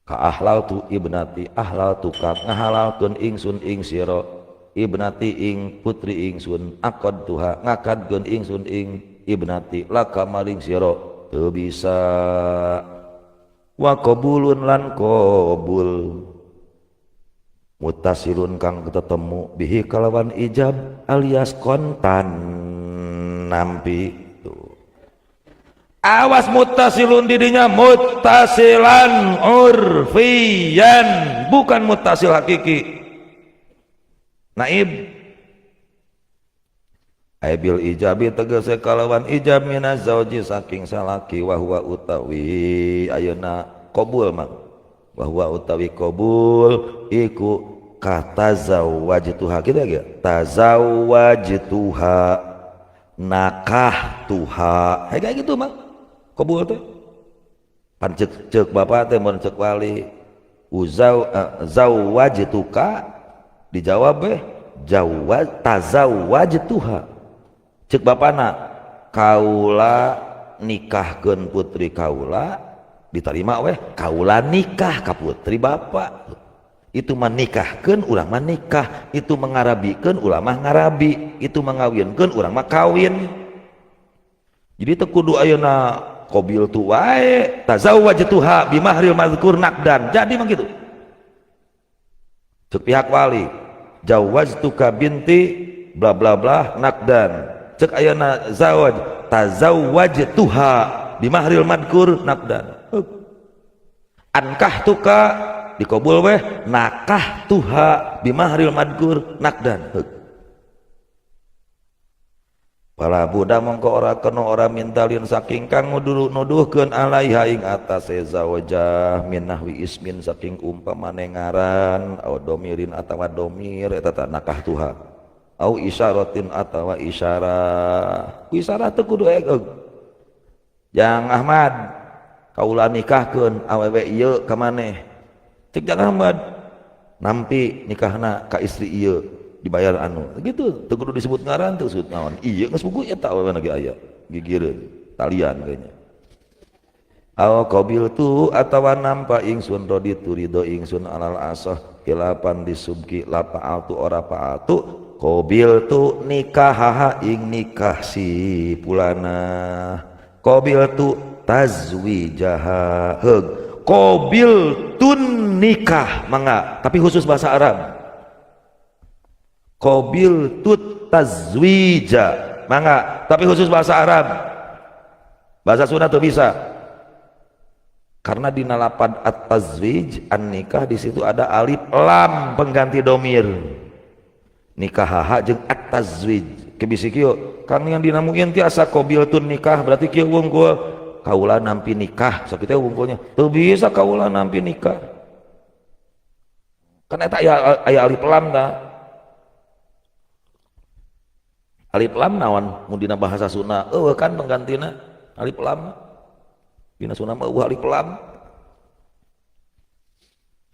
Speaker 1: ka ahlaltu ibnati ahlaltuka ngahalalkeun ingsun ing sira ibnati ing putri ingsun akad tuha ngakadkeun ingsun ing ibnati laka maring sira teu bisa wa qabulun lan qabul mutasilun kang ketemu bihi kalawan ijab alias kontan nampi. Awas mutasilun didinya mutasilan urfiyan bukan mutasil hakiki. Naib aibil ijabi tegese kalawan ijab minaz zauji saking salaki wa huwa utawi ayeuna qabul mang wa huwa utawi qabul iku katazawwajtuha kitu ge tazawwajtuha nakah tuha kayak gitu mang kabul teh pan cek bapak teh mun cek wali uzau zawwajtuka dijawab beh jawaz tazawwajtuha cek bapana kaula nikahkeun putri kaula diterima weh kaula nikah ka putri bapak itu menikahkeun urang mah nikah itu mengarabikeun urang mah ngarabi itu mengawinkeun urang mah kawin jadi teu kudu ayeuna qabil tu wae tazawwajtuha bimahril mazkur naqdan jadi mah gitu cek pihak wali jawaztuka binti bla bla bla naqdan cek ayeuna zawaj tazawwajtuha bimahril madkur naqdan ankahtuka dikabul weh nakahtuha bimahril madkur naqdan. Pala budak mongko ora kena ora mintalin saking kang nuduhkeun alaiha ing atase zawajah min nahwi ismin saking umpamane ngaran au domirin atawa domir eta ta nakah tuha. Au isyaratin atawa isyarah. Ku isyarah teu kudu egeug. Jang Ahmad kaula nikahkeun awewe ieu ka maneh. Cek Jang Ahmad nampi nikahna ka istri ieu dibayar anu. Gitu teu kudu disebut ngaran teu disebut naon. Ieu geus buku eta awewe lagi aya gigireun talian kayaknya. Aw qabil tu atawa nampa ingsun raditu ridho ingsun alal asah khilapan disubki la fa'altu ora fa'altu qabil tu nikahaha ing nikah si pulana qabil tu tazwijaha heug qabil tun nikah mangga tapi khusus bahasa Arab qabil tu tazwija mangga tapi khusus bahasa Arab bahasa Sunda tuh bisa karena di lapad at-tazwij an-nikah di situ ada alif lam pengganti domir nikah haha jeung at-tazwij kebisi kieu kang yang dinamuin tiasa qabil tun nikah berarti kieu wungkul kaula nampi nikah sakitu teh wungkulnya teu bisa kaula nampi nikah kan eta aya alif lam da alif lam naon mun dina bahasa Sunda eueuh kan penggantina alif lam dina Sunda mah eueuh alif lam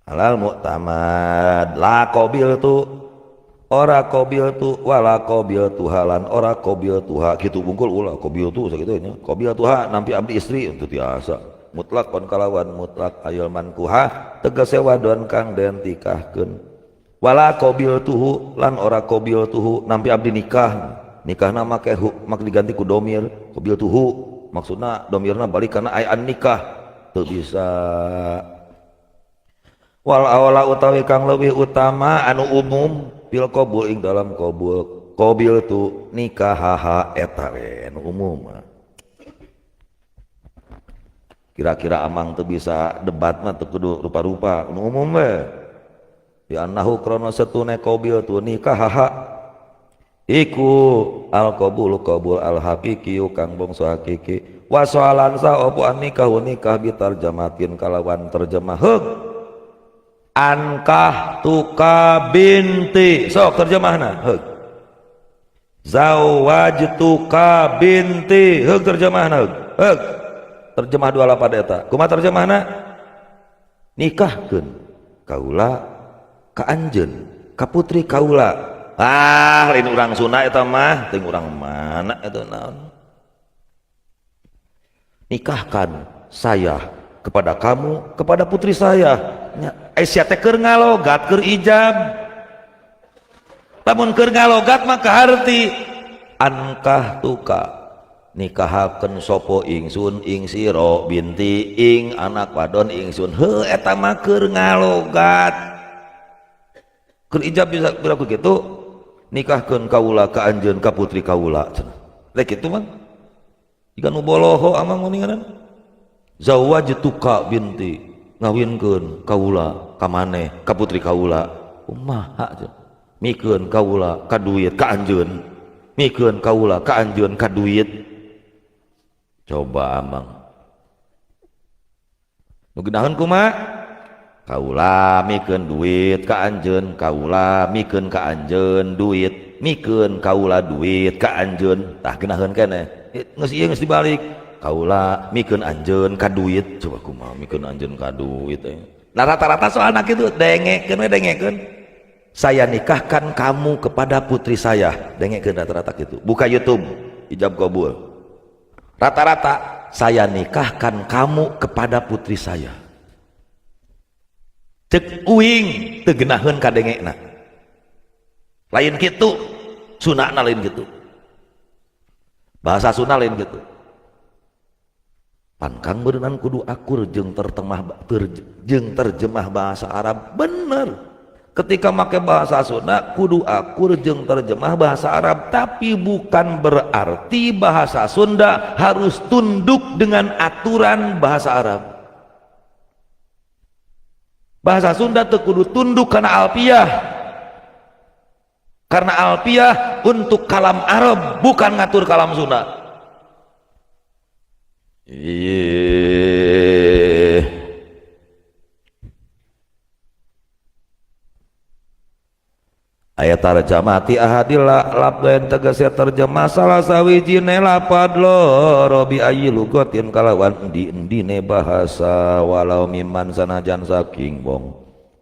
Speaker 1: alal mu'tamad la qabil tu ora qabil tu wala qabil tu halan ora qabil tuha kitu bungkul ulah qabil tu sakitu nya qabil tuha nampi abdi istri untuk tiasa mutlak kon kalawan mutlak ayul mankuha tegese wadon kang den tikahkeun wala qabil tuhu lan ora qabil tuhu nampi abdi nikah nikahna make hu mak diganti ku domir qabil tuhu maksudna domirna balik karena aya nikah teu bisa wal awala utawi kang leuwih utama anu umum bil qabul ing dalam qabul qabil tu nikahaha eta we anu umum kira-kira amang teu bisa debat mah teu kudu rupa-rupa anu umum we bi annahu krana satune qabil tu nikahaha iku al qabul qabul al haqiqi kang bangsa hakiki wa soalan sa opo an nikahu nikah bitarjamatin kalawan terjemah heug ankah tuka binti sok terjemahna heug zawajtuka binti heug terjemahna heug heug terjemah dua lapad eta kumaha terjemahna nikahkeun kaula ka anjeun ka putri kaula ah lain urang Sunda eta mah teuing urang mana eta naon nikahkan saya kepada kamu kepada putri saya sia teh keur ngalogat keur ijab lamun keur ngalogat mah kaharti ankah tuka nikahakeun sapa ingsun ing sira binti ing anak wadon ingsun heuh eta mah keur ngalogat keur ijab bisa berlaku kitu nikahkeun kaula ka anjeun ka putri kaula cenah rek kitu mah jika nu boloho amang mendingan zawajtuka binti ngawinkeun kaula ka maneh ka putri kaula kumaha cenah mikeun kaula ka duit ka anjeun mikeun kaula ka anjeun ka duit coba amang nu geunaheun kumaha kaula mikeun duit ka anjeun kaula mikeun ka anjeun duit mikeun kaula duit ka anjeun tah geunaheun keneh geus ieu geus dibalik kaula mikeun anjeun ka duit coba kumaha mikeun anjeun ka duit nah rata-rata soalna kitu dengekeun we dengekeun saya nikahkan kamu kepada putri saya dengekeun rata-rata kitu buka YouTube ijab kabul rata-rata saya nikahkan kamu kepada putri saya cek uing teu geunaheun kadengekna lain kitu sunahna lain kitu bahasa sunah lain kitu pan kang beuneunan kudu akur jeung jeung terjemah bahasa Arab bener ketika make bahasa Sunda kudu akur jeung terjemah bahasa Arab tapi bukan berarti bahasa Sunda harus tunduk dengan aturan bahasa Arab bahasa Sunda teu kudu tunduk karena alfiah karena alfiah untuk kalam Arab bukan ngatur kalam Sunda. Ih. Aya tarjamati ahadil labdain tegese terjemah salah sawijine lapad loro bi ayyi lugatin kalawan endi-endine bahasa walau miman sanajan saking wong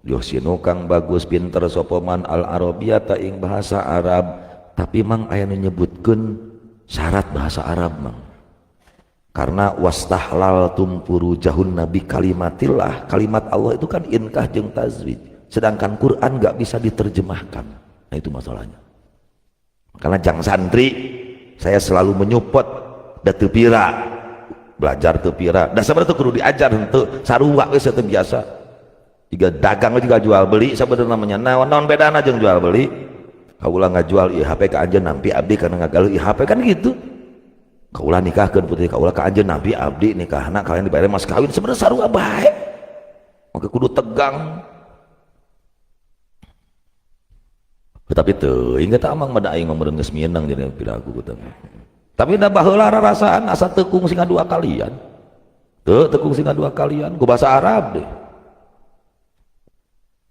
Speaker 1: yuhsinu kang bagus pinter sapa man al arabiyata ing bahasa Arab. Tapi mang aya nu nyebutkeun syarat bahasa Arab mang, karena wastahlal tumpuru jahun nabi kalimatillah, kalimat Allah itu kan inkah jeung tazwij, sedangkan Quran gak bisa diterjemahkan. Nah itu masalahnya. Karena jang santri saya selalu menyupport da teu pira belajar teu pira da sabenerna kudu diajar henteu sarua we teu biasa. Jika dagang juga jual beli sebenarnya namanya naon naon bedana jeung jual beli. Kaula ngajual ieu HP ka anjeun nampi abdi karena ngagaluh ieu HP kan gitu. Kaula nikahkeun putri kaula ka anjeun nampi abdi nikahna kalian dibayar mas kawin sebenarnya sarua bae. Maka kudu tegang. Tapi teuing eta amang mah da aing mah meureun geus minang jadi piraku ku teh. Tapi da baheula rarasaan asa teu kungsi ngadua kalian. Teu kungsi ngadua kalian ku bahasa Arab deh.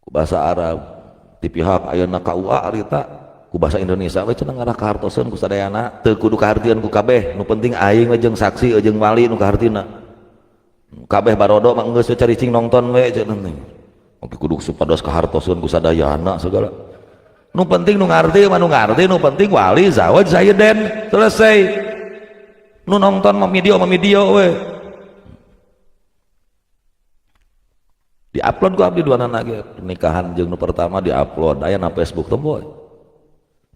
Speaker 1: Ku bahasa Arab di pihak ayeuna KUA harita ku bahasa Indonesia we cenah ngarah kahartoseun ku sadayana teu kudu kahartieun ku kabeh nu penting aing we jeung saksi jeung wali nu kahartina. Kabeh barodo mah geus caricing nonton we cenah teh. Oke kudu supados kahartoseun ku sadayana segala. Nu penting nu ngarti mah nu ngarti, nu penting wali zawaj sayyiden selesai. Nu nonton mah video we. Diupload ku abdi dua anak ge pernikahan jeung nu pertama diupload aya na Facebook teh boy.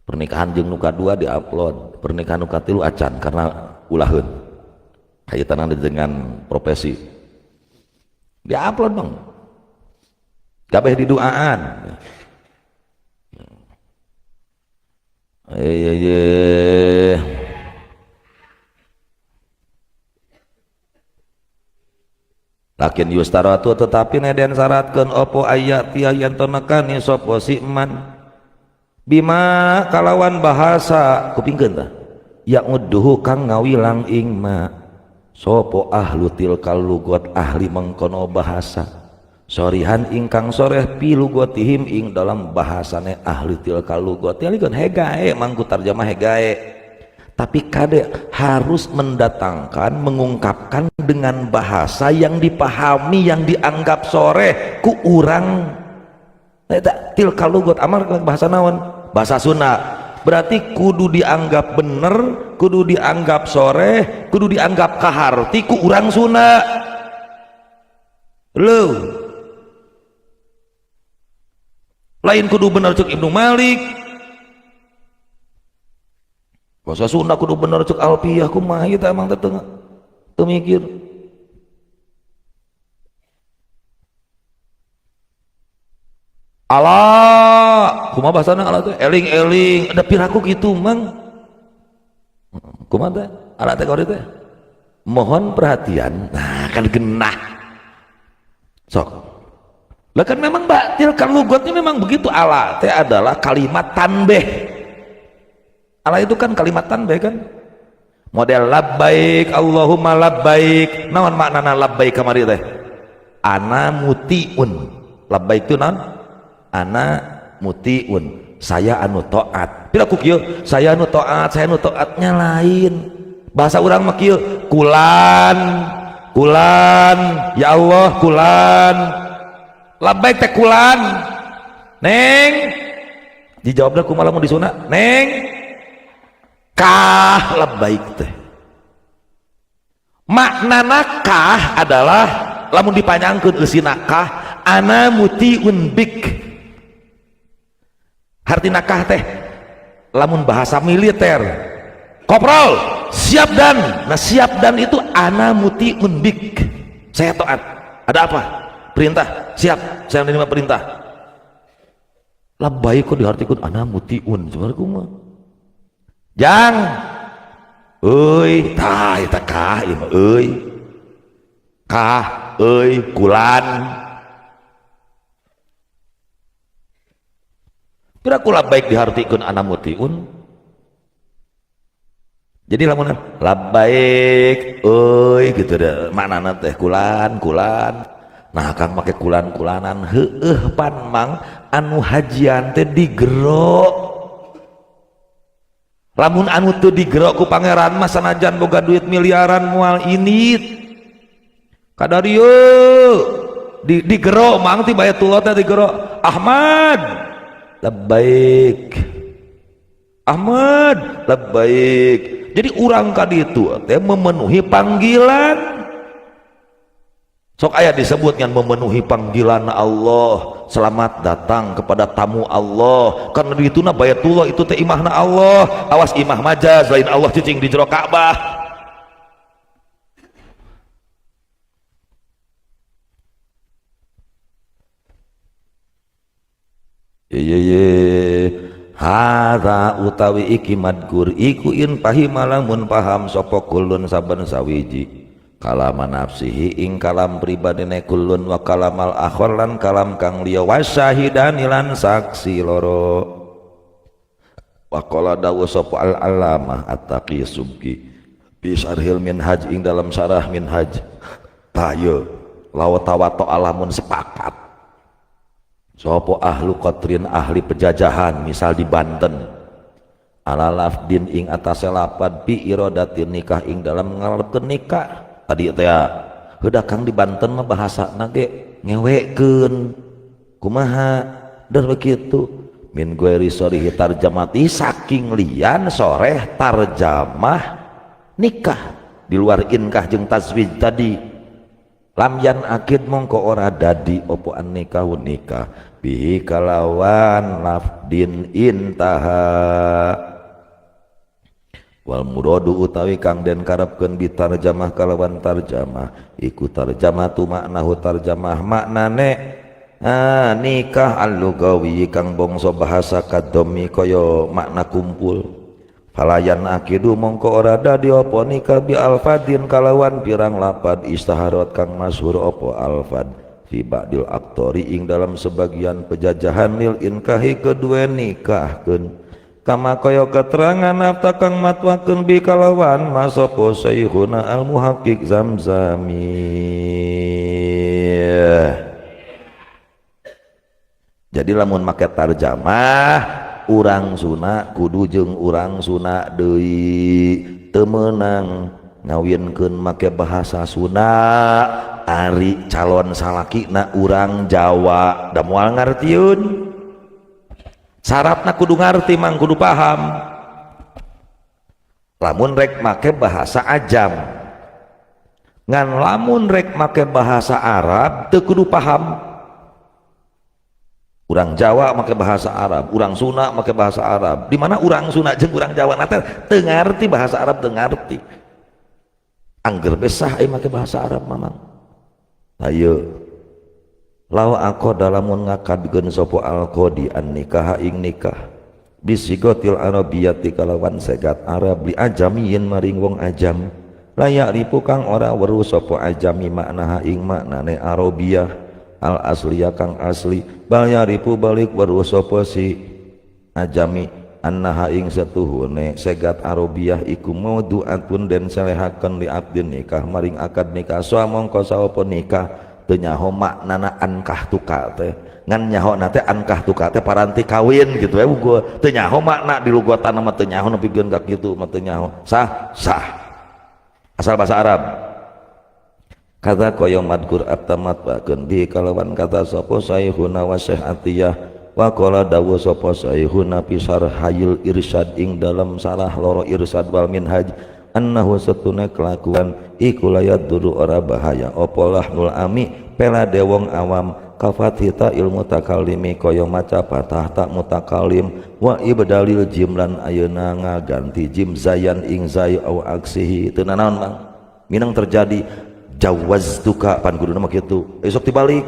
Speaker 1: Pernikahan jeung nu kadua diupload, pernikahan nu katilu acan karena ulaheun. Kaitanna dengan profesi. Diupload bang. Kabeh diduaan. Ye. Lakin yustaratu tetapi neden syaratkeun opo ayat yen nekani sapa si man bima kalawan bahasa kupingkeun tah ya'udduhu kang ngawilang ing ma sapa ahlu tilkal lugat ahli mengkono bahasa sorihan ingkang soreh pi lugotihim ing dalam bahasane ahli tilkal lugot yalikeun hegae mangku tarjamah hegae. Tapi kade harus mendatangkan mengungkapkan dengan bahasa yang dipahami yang dianggap soreh ku urang eta tilkal lugot amal bahasa naon bahasa Sunda berarti kudu dianggap bener kudu dianggap soreh kudu dianggap kaharti ku urang Sunda lho. Lain kudu bener cek Ibnu Malik bahasa Sunda kudu bener cek Alpiyah kumaha ieu teh emang teh teu mikir. Allah kumaha bahasana Allah teh eling-eling ada piraku kitu mang kumaha teh Allah teh kauri teh mohon perhatian nah kan genah sok. Lah kan memang batil kan lugotnya memang begitu. Allah teh adalah kalimat tanbih. Allah itu kan kalimat tanbih kan. Model labbaik Allahumma labbaik. Naon maknana labbaik kamari teh? Ana mutiun. Labbaik itu naon? Ana mutiun. Saya anu taat. Pira ku kieu? Saya anu taat, saya anu taatnya lain. Bahasa urang mah kieu, kulan, kulan, ya Allah kulan. Labbaik teh kulan. Neng. Dijawabna kumaha lamun disuna? Neng. Kah labbaik teh. Maknana kah adalah lamun dipanjangkeun eusina kah ana mutiun bik. Hartina kah teh lamun bahasa militer. Koprol, siap dan. Nah, siap dan itu ana mutiun bik. Saya taat. Ada apa? Perintah, siap, saya menerima perintah. Labbaik kok diartikan ana mutiun sebenarnya kumaha? Jang, euy, tah eta kah ieu mah euy. Kah, euy, kulan. Kira ku labbaik diartikeun ana mutiun. Jadi lamun labbaik euy gitu deh maknana teh kulan, kulan. Nah kang make kulan-kulanan heueuh pan mang anu hajian teh digero. Lamun anu teu digero ku pangeran mah sanajan boga duit miliaran moal init. Kadarieu digero mang ti Baitullah teh digero. Ahmad labbaik. Ahmad labbaik. Jadi urang ka ditu teh memenuhi panggilan. Sok aya disebut dengan memenuhi panggilan Allah. Selamat datang kepada tamu Allah. Karena di ituna Baitullah itu teh imahna Allah. Awas imah majaz lain Allah cicing di jero Ka'bah. Ye ye hadza utawi iki madkur iku in pahima lamun paham sapa kulun saben sawiji kalama nafsihi ing kalam pribadine kulun wa kalamal akhar lan kalam kang liya wasyahidani lan saksi loro. Waqala dawu sapa al alamah at-taqi subki bi syarhil minhaj ing dalam syarah minhaj. Tayo lawa tawato alamun sepakat sapa ahlu qatrin ahli pejajahan misal di Banten ala lafdin ing atase lapad bi iradatin nikah ing dalam ngarepkeun nikah. Tadi teh heudah kang di Banten mah bahasana ge ngewekeun kumaha dan begitu min ghairi sorihi tarjamati saking lian soreh tarjamah nikah di luar inkah jeung tazwij tadi. Lam yan akid mongko ora dadi opo an nikahu nikah bihi kalawan lafdin intaha. Wal muradu utawi kang den karepkeun bi tarjamah kalawan tarjamah iku tarjamah tu maknahu tarjamah maknane nikah al-lugawi kang bangsa bahasa kadomi kaya makna kumpul. Falayan akidu mongko ora dadi apa nikah bi alfadin kalawan pirang lapad istaharat kang masyhur apa alfad fi ba'dil aktori ing dalam sebagian pejajahan lil inkahi kedue nikahkeun. Kama kaya keterangan afta kang matwakeun bi kalawan masapa syekhuna al muhaqqiq Zamzami. Jadi lamun make tarjamah urang Sunda kudu jeung urang Sunda deui teu meunang ngawinkeun make bahasa Sunda ari calon salakina urang Jawa da moal ngartieun. Syaratna kudu ngarti mang kudu paham. Lamun rek make bahasa ajam ngan lamun rek make bahasa Arab teu kudu paham. Urang Jawa make bahasa Arab, urang Sunda make bahasa Arab. Di mana urang Sunda jeung urang Jawa na teh teu ngarti bahasa Arab teu ngarti. Angger besah make bahasa Arab mamang. Ayo law aqada lamun ngakadkeun sapa al-qadi an nikah ing nikah bisigotil arabiyati kalawan segat Arab li ajamiyin maring wong ajam layak ripu kang ora weruh sapa ajami maknaha ing maknane arabiyah al asliya kang asli bal yaripu balik weruh sapa si ajami annaha ing satuhune segat arabiyah iku maudhu'atun den selehakeun li abdin nikah maring akad nikah so mongko saopo nikah teu nyaho maknana ankah tuka teh ngan nyaho na teh ankah tuka teh paranti kawin gitu we gua teu nyaho makna di lugotan mah teu nyaho nepikeun ka kitu mah teu nyaho sah sah asal bahasa Arab. Kata kaya madkur abtamat bakeun bi kalawan kata sapa syekhuna wa Syekh Atiyah wa qala dawu sapa syekhuna fi syarhayil irsyad ing dalam salah loro irsyad wal minhaj annahu satuna kelakuan iku layat duru ora bahaya apa lahnul ami pelade wong awam kafathita ilmu takalimi kaya maca patah tak mutakalim wa ibdalil jim lan ayeuna ngaganti jim zayan ing zay au aksihi teu nanaon mang minang terjadi jawaztuka pan guruna mah kitu esok dibalik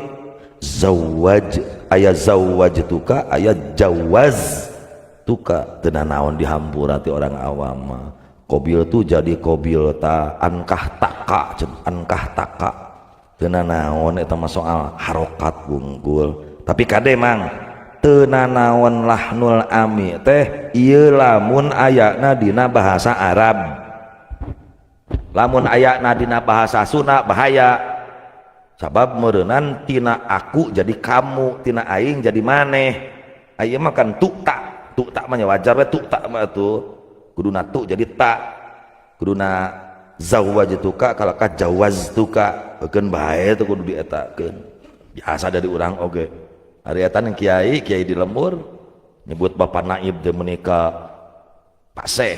Speaker 1: zawaj aya zawajtuka aya jawaztuka teu nanaon dihampura ti orang awam mah. Qobil tu jadi qobil ta ankah taka ankah taka teu nanaon eta mah soal harokat wungkul tapi kade mang teu nanaon lahnul ami teh ieu lamun ayana dina bahasa Arab lamun ayana dina bahasa Sunda bahaya. Sabab meureunan tina aku jadi kamu, tina aing jadi maneh. Aya mah kan tu tak, tu tak mah wajar we tu tak mah tuh. Kuduna tu jadi tak. Kuduna zawwajtuka kalaka jawaztuka. Keun bae tuh kudu dietakeun. Biasa dari urang oge. Ari eta kiai, kiai di lembur nyebut bapak naib teh menika Pak Seh.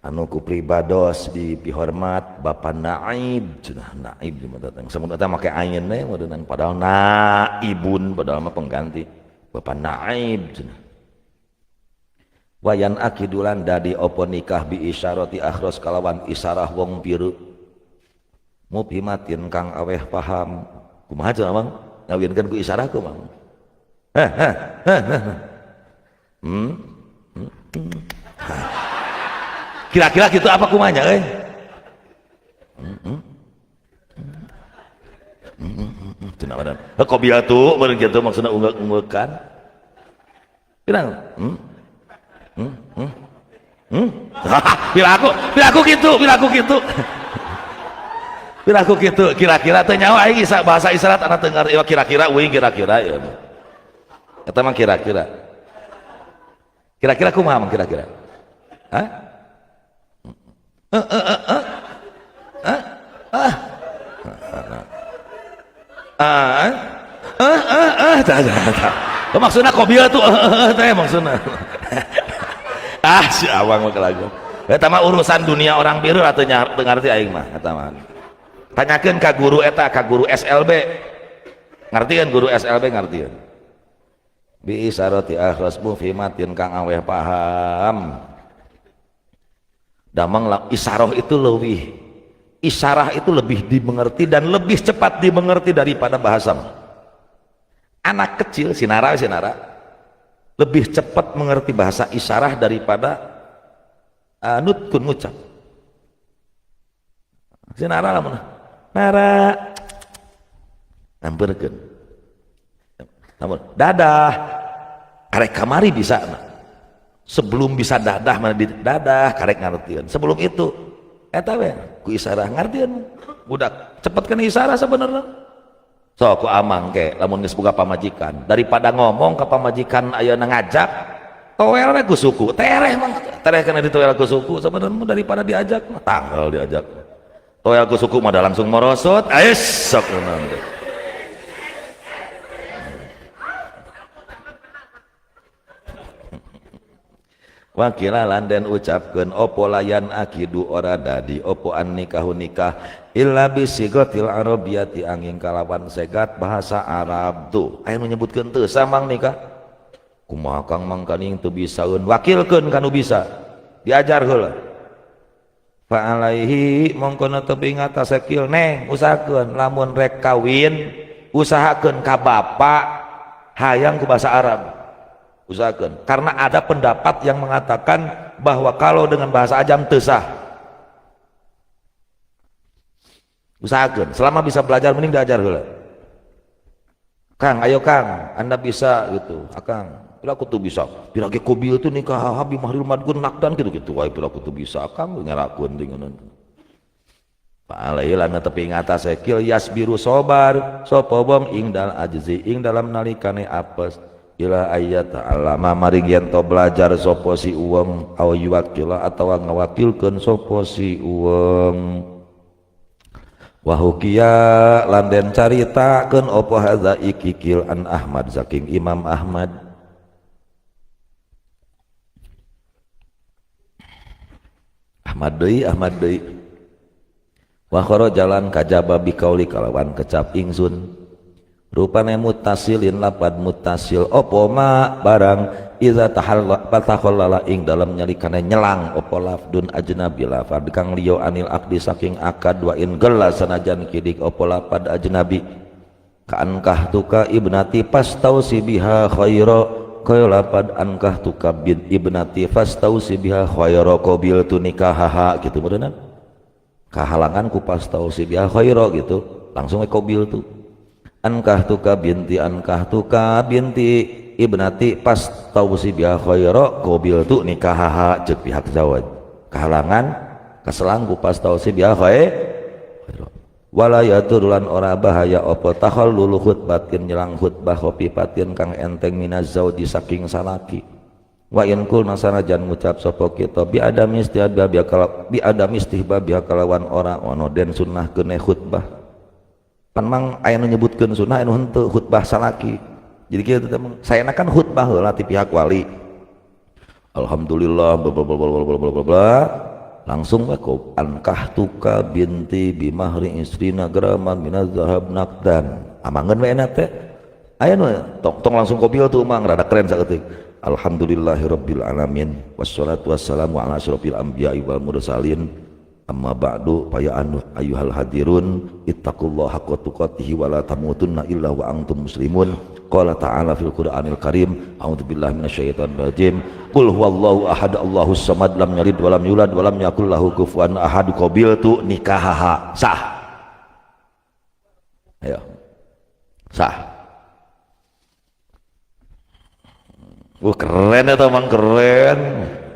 Speaker 1: Anu ku pribados dipihormat bapak naib cenah naib di mana datang. Samun eta make ain we meureunnan padahal naibun padahal mah pengganti bapak naib cenah. Wayan akidulan dadi opo nikah bi isyarati akhros kalawan isyarah wong biru mubhimatin kang aweh paham. Kumaha cenah Mang? Ngawinkeun ku isyarah kumaha? Heh heh heh. Kira-kira gitu apa kumanya euy? Cenah badan. Kok bieu tuh meureun kitu maksudna unggek-unggekan. Pirang? Piraku gitu, piraku gitu. Piraku gitu, kira-kira teh nyawa aing bahasa isyarat anak teu ngarti kira-kira uing kira-kira ya. Eta mah kira-kira. Kira-kira kumaha mah kira-kira? Hah? Maksudna kobil tuh teh maksudna. Ah si awang mah kelagu. Eta mah urusan dunia orang biru atuh teu ngarti aing mah eta mah. Tanyakeun ka guru eta, ka guru SLB. Ngarti kan guru SLB ngarti kan? Bi isyarati akhras mufhimatin kang aweh paham. Damang isyarah itu lebih, isyarah itu lebih dimengerti dan lebih cepat dimengerti daripada bahasa. Anak kecil sinara sinara lebih cepat mengerti bahasa isyarah daripada nutkun ngucap. Sinara lah mana? Nara namperkeun. Namun dadah karek kamari bisa mah. Sebelum bisa dadah mana di dadah karek ngartieun. Sebelum itu eta we ku isyarah ngartieun. Budak cepet kana isyarah sebenarnya. So ku amang ke lamun geus boga pamajikan daripada ngomong ka pamajikan ayeuna ngajak toel we ku suku tereh mah tereh kana ditoel ku suku sebenarnya daripada diajak mah tanggal diajak. Toel ku suku mah langsung morosot ais sok naon teh. Wakila landen ucapkeun opo layan akidu ora dadi opo an nikahu nikah illa bisigotil arabiyati angin kalawan segat bahasa Arab tuh aya nu nyebutkeun teu samang nikah kumaha Kang mangkaning teu bisaeun wakilkeun kanu bisa diajar heula fa alaihi mongko netepi ngatas kil neng usahakeun lamun rek kawin usahakeun ka bapak hayang ku bahasa Arab usahakan karena ada pendapat yang mengatakan bahwa kalau dengan bahasa ajam teu sah. Usahakan selama bisa belajar mending diajar heula. Kang ayo Kang anda bisa gitu akang pira aku tuh bisa pira ge kobil tuh nikah habi mahril madgun nakdan gitu-gitu wae pira aku tuh bisa Kang ngerakeun deui ngono. Fa alaihi lan tepi ngatas kil yasbiru sobar sapa wong ing dal ajzi ing dalam nalikane apes ila ayat ta'allama maring yen to belajar sapa si uwong aw yuwakila atawa ngawakilkeun sapa si uwong wa hukiya lan den caritakeun apa hadza iki kil an Ahmad saking Imam Ahmad. Ahmad deui Ahmad deui wa kharaja lan kajaba bikauli kalawan kecap ingsun rupane mutasilin lapad mutasil opo ma barang iza takhallala ing dalam nyalikane nyelang opo lafdun ajnabi lafad kang liya anil akdi saking akad wa in gella sanajan kidik opo lapad ajnabi ka ankah tuka ibnati pastausi biha khaira kaya lapad ankah tuka bin ibnati fastausi biha khaira qabil tu nikahaha gitu meureunna kahalangan ku pastausi biha khaira gitu langsung we qabil tu ankah tuka binti ankah tuka binti ibnati pas tausi biha khaira qabil tu nikahaha ceuk pihak zawaj kahalangan kaselangku pas tausi biha khaira. Wala yadur lan ora bahaya apa takhallulu khutbatin nyelang khutbah khafifatin kang enteng minaz zauji saking salaki. Wa in kulna sanajan ngucap sapa kita bi adami istihbab bi kalawan ora ono den sunnah keune khutbah. Pan mang aya nu nyebutkeun sunnah anu henteu khutbah salaki. Jadi kieu teh saena kan khutbah heula ti pihak wali. Alhamdulillah bla bla bla bla bla bla bla langsung we ankah tuka binti bimahri isrina graman minaz zahab naqdan. Amangeun we enak teh. Aya nu tong, tong langsung qobil tuh mang rada keren saeutik. Alhamdulillahirabbil alamin wassalatu wassalamu ala asyrofil anbiya'i wal mursalin. Amma ba'du fa ya ayyuhal hadirun ittaqullaha haqqa tuqatih wa la tamutunna illa wa antum muslimun. Qala ta'ala fil Qur'anil Karim, a'udzubillahi minasyaitonir rajim. Qul huwallahu ahad Allahus samad lam yalid wa lam yulad wa lam yakul lahu kufuwan ahad. Qabiltu nikahaha. Sah. Ayo. Sah. Wah keren eta mang keren.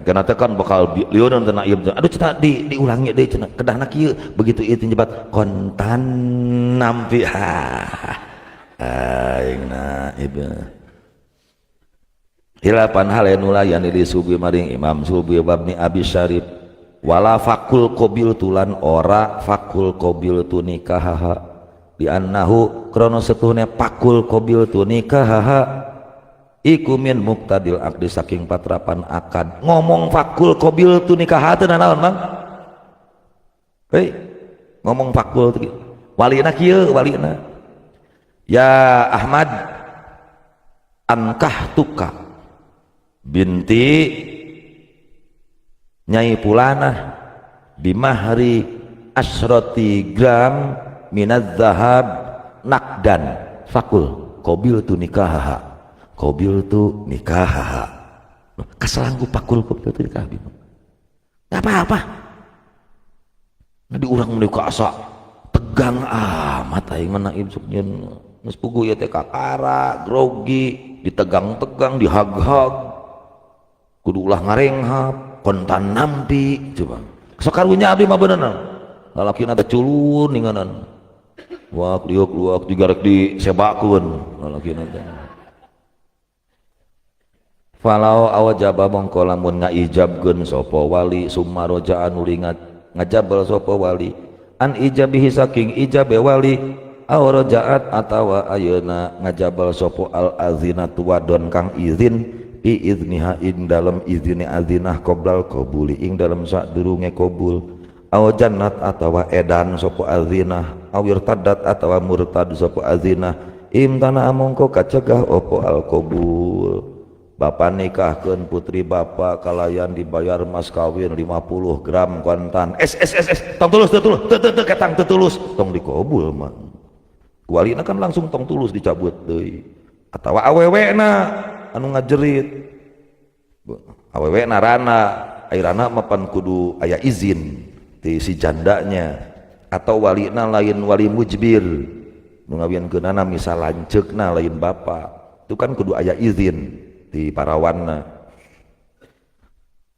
Speaker 1: Karena teh kan bakal lieuneun teh naib. Aduh cenah diulangi deui cenah. Kedahna kieu begitu ieu teh nyebat kontan nampi. Ha. Aing naib. Hilapan hale nulayan li subi maring Imam Subi babni Abi Syarif. Wala fakul qabil tulan ora fakul qabil tu nikahaha. Di annahu krono setuhne fakul qabil tu nikahaha iku min muktadil aqdi saking patrapan akad. Ngomong fakul qabil tu nikah teu naon Mang? Hei, ngomong fakul teu walina kieu walina. Ya Ahmad ankah tuka binti Nyai Pulanah bimahri asroti gram minaz zahab nakdan fakul qabil tu nikahaha. Qabil tu nikahaha. Kaselangku pakul qabil tu nikah bingung. Enggak apa-apa. Nah, di urang menika asa tegang amat aing mah naib sok nyeun geus puguh ieu teh kakara, grogi, ditegang-tegang, dihag-hag. Kudu ulah ngarenghap, kontan nampi coba. Sok karunya abdi mah bener. Lalakina teh culun ninganan. Wak liuk luak juga rek disebakeun lalakina teh. Falau awjaba mongko lamun ngaijabkeun sapa wali summa raja'an nuli ngajabal sapa wali an ijabihi saking ijabe wali aw raja'at atawa ayeuna ngajabal sapa al azinatu wadon kang izin bi izniha ing dalem izine azinah qoblal qabuli ing dalem sadurunge qabul aw jannat atawa edan sapa azinah aw irtadat atawa murtad sapa azinah imtana mongko kacegah opo al qabul. Bapak nikahkeun putri bapak kalayan dibayar mas kawin 50 gram kontan. S S S S tong tulus teu tulus teu teu teu ketang teu tulus tong dikobul mah. Walina kan langsung tong tulus dicabut deui. Atawa awewena anu ngajerit. Awewena rana, ai rana mah pan kudu aya izin ti si jandanya atau walina lain wali mujbir. Nu ngawinkeunana misal lanceukna lain bapak. Itu kan kudu aya izin di parawanna.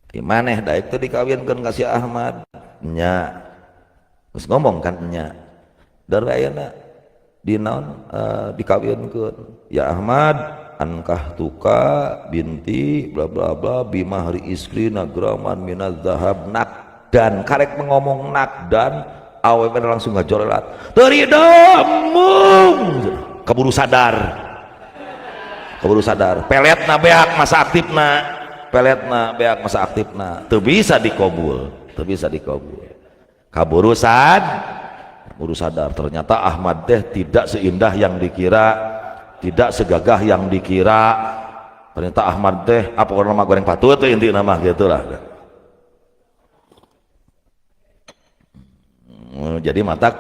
Speaker 1: Di maneh daek teh dikawinkeun ka si Ahmad nya. Geus ngomong kan nya. Dari ayeuna di naon dikawinkeun. Ya Ahmad ankah tuka binti bla bla bla bimahri isrina graman minaz zahab nak dan karek mengomong nak dan awewe langsung ngajorelat. Teu rido mung keburu sadar. Keburu sadar peletna beak masa aktifna peletna beak masa aktifna teu bisa dikobul teu bisa dikobul kaburu buru sadar ternyata Ahmad teh tidak seindah yang dikira, tidak segagah yang dikira. Ternyata Ahmad teh apa orang nama goreng patut teh inti nama gitulah. Jadi matak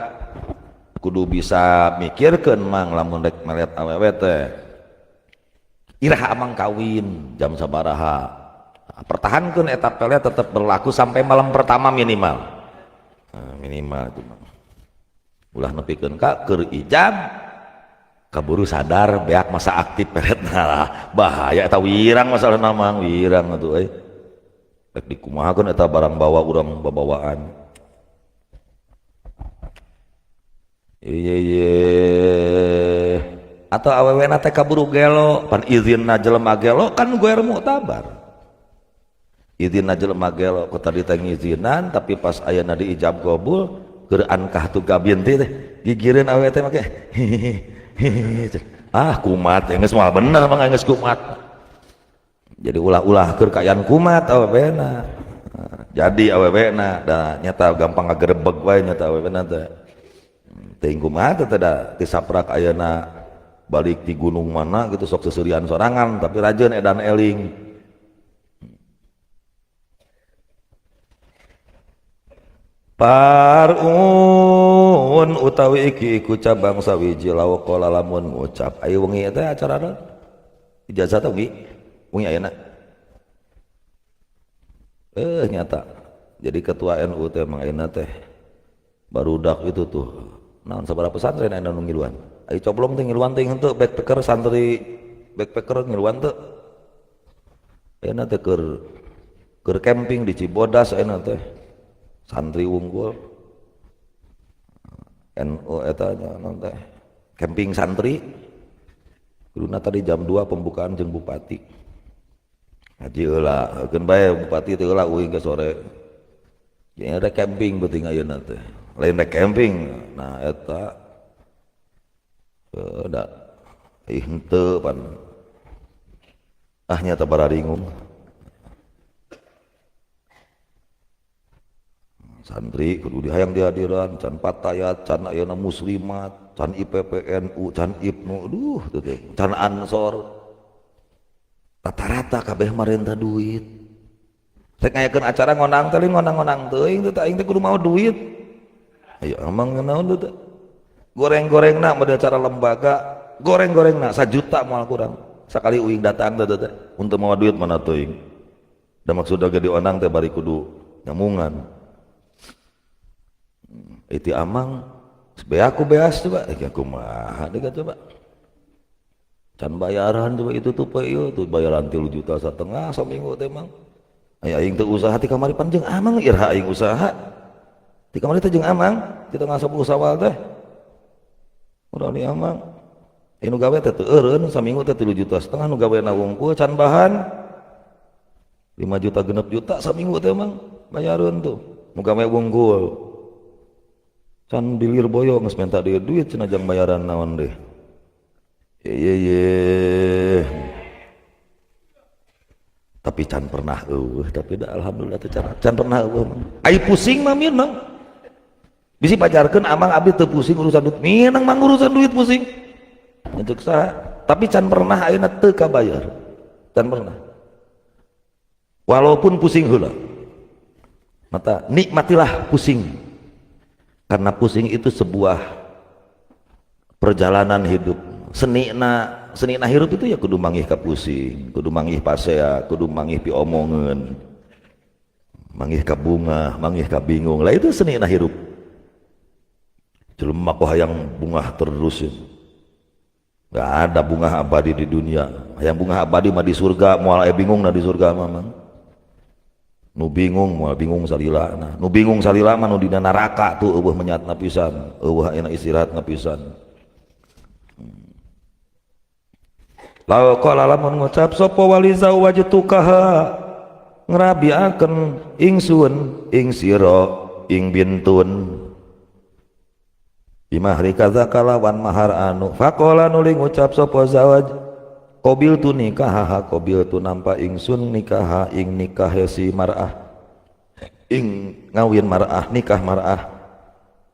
Speaker 1: kudu bisa mikirkeun mang lamun rek melet awewe teh. Iraha amang kawin jam sabaraha. Pertahankeun eta pelet tetap berlaku sampai malam pertama minimal. Nah, minimal itu mah. Ulah nepikeun ka keur ijab kaburu sadar beak masa aktif pelet nah, bahaya eta wirang masalah namang wirang atuh euy. Rek dikumahakeun eta barang bawa urang babawaan. Iya iya. Atau awewe na teh kaburu gelo, pan izinna jelema gelo kan goer muktabar. Izinna jelema gelo ku tadi teh ngizinan, tapi pas ayeuna diijab qabul keur ankah tu gabin teh gigireun awewe teh make hihihi. Ah kumat geus moal bener mah geus kumat. Jadi ulah-ulah keur kaayaan kumat awewena. Jadi awewena da nyata gampang ngagerebeg wae nyata awewena teh. Teuing kumaha teh da tisaprak ayeuna balik di gunung mana gitu sok seserian sorangan tapi rajeun edan eling. Parun utawi iki iku cabang sawiji lawaqala lamun ngucap ayo wengi teh acarana ijazah teh wengi wengi ayeuna. Nyata jadi ketua NU teh mang ayeuna teh barudak itu tuh naon sabaraha pesantren ayeuna nu ngiluan ayo coblong teh ngiluan teh henteu backpacker santri backpacker ngiluan teh ayeuna teh keur camping di Cibodas ayeuna teh santri unggul NU eta naon teh camping santri kuduna tadi jam 2 pembukaan jeung bupati ngaji heula keun bae bupati teh heula uing ke sore jadi rek camping beuting ayeuna teh lain rek camping nah eta da ih henteu pan ah nyata bararingung santri kudu dihayang dihadiran can Fatayat can ayeuna muslimat can IPPNU can IPNU aduh teu can Ansor rata-rata kabeh marenta duit rek ngayakeun acara ngonang teh ngonang-ngonang teuing teh aing teh kudu mau duit ayo emang naon teh goreng-gorengna mah acara lembaga goreng-gorengna 1 juta moal kurang sakali uing datang teh teh untuk mawa duit mana teuing da maksudna ge dionang teh bari kudu nyamungan itu amang beaku beas coba eh kumaha deui coba can bayaran coba itu tuh pak ieu tuh bayaran 3,5 juta saminggu teh mang aya aing teu usaha ti kamari pan jeung amang iraha aing usaha ti kamari teh jeung amang kita ngasop usaha teh udah ni amang nu gawe teh teu eureun saminggu teh 3,5 juta nu gawe na wungkul can bahan 5 juta 6 juta saminggu teh mang bayareun tuh nu gawe wungkul can dilir boyo geus minta deui duit cenah jang bayaran naon deh. Ye ye. Tapi can pernah eueuh, tapi da alhamdulillah teh can pernah eueuh. Ai pusing mah min mang. Bisi pajarkeun amang abdi teu pusing urusan duit. Minang mang urusan duit pusing. Untuk saha? Tapi can pernah ayeuna teu kabayar. Can pernah. Walaupun pusing heula. Mata nikmatilah pusing. Karena pusing itu sebuah perjalanan hidup. Seni na hirup itu ya kudu manggih ka pusing, kudu manggih pasea, kudu manggih piomongeun, manggih ka bunga, manggih ka bingung. Lah itu seni na hirup. Jelema kok hayang bunga terus ya. Gak ada bunga abadi di dunia. Hayang bunga abadi mah di surga, moal aya bingung na di surga mah mang. Nu bingung moal bingung salila nah. Nu bingung salila mah nu dina neraka tuh eueuh menyatna pisan, eueuh ayeuna istirahatna pisan. Law qala lamun ngucap sapa wali zawajtukaha ngrabiakeun ingsun ing sira ing bintun bimahri kaza kalawan mahar anu faqala nuli ngucap sapa zawaj qabil tu nikahaha qabil tu nampa ingsun nikaha ing nikah si mar'ah ing ngawin mar'ah nikah mar'ah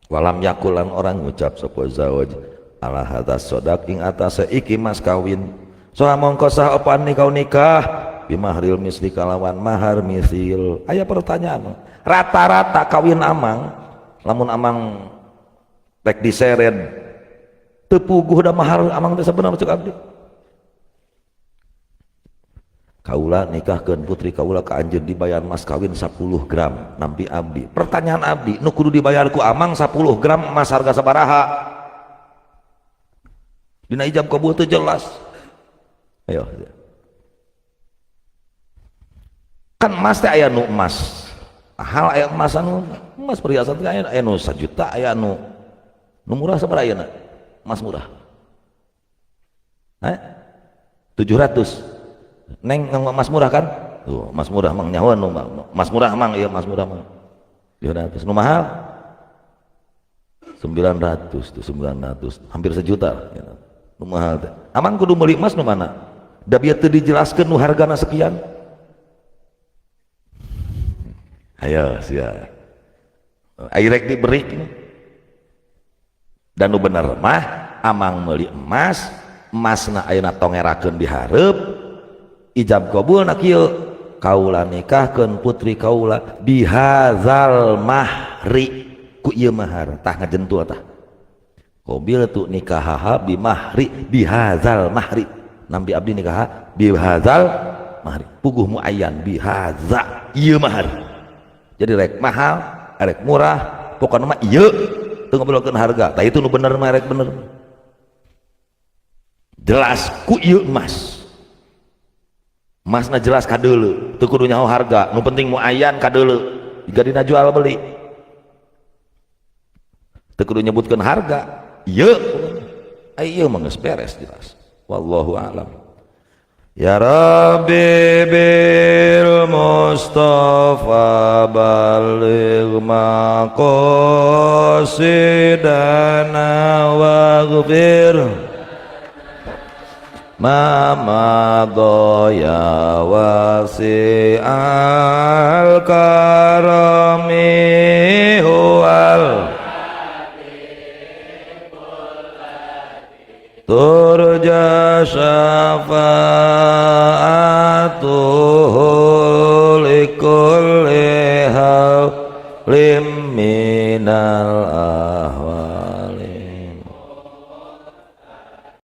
Speaker 1: walam yakulan orang ngucap sapa zawaj ala hadza sodak ing atase iki mas kawin soha mongko sah apa nikah nikah bimahril misli kalawan mahar misil. Aya pertanyaan rata-rata kawin amang lamun amang rek diseret teu puguh da mahar amang teh sabenerna cek abdi kaula nikahkeun putri kaula ka anjeun dibayar mas kawin 10 gram nampi abdi. Pertanyaan abdi nu kudu dibayar ku amang 10 gram emas harga sabaraha dina ijab kabul teu jelas. Ayo. Kan emas teh aya nu emas. Hal aya emas anu emas perhiasan teh aya nu 1 juta, aya nu Nu murah sabaraha ayeuna? Emas murah. Hah? 700. Neng nganggo emas murah kan? Tuh, emas murah mang nyahoan nu emas murah mang, iya emas murah mang. 700. Nu mahal 900 tuh, 900, hampir sejuta gitu. Nu mahal teh. Amang kudu meuli emas nu mana? Da bieu teu dijelaskeun nu hargana sekian. Ayo sia. Ai rek diberi dan nu bener mah amang meuli emas, emasna ayeuna tongerakeun di hareup, ijab kabul na kieu, kaula nikahkeun putri kaula bihazal mahri, ku ieu mahar. Tah ngajentul tah, qabil tu nikahaha bimahri bihazal mahri, nampi abdi nikah bihazal mahri, puguh muayyan bihaza ieu mahar. Jadi rek mahal rek murah pokokna mah ieu, teu ngobrolkeun harga. Tah itu nu bener mah, rek bener jelas ku ieu emas, emasna jelas kadeuleu, teu kudu nyaho harga, nu penting muayyan kadeuleu jika dina jual beli teu kudu nyebutkeun harga ieu. Ai ieu mah geus beres jelas. Wallahu a'lam. Ya Rabbi bil Mustafa baligh maqasidana waghfir ma madha ya wasi'al karami huwal turja syafa'atuhu likulli hawlim minal ahwali.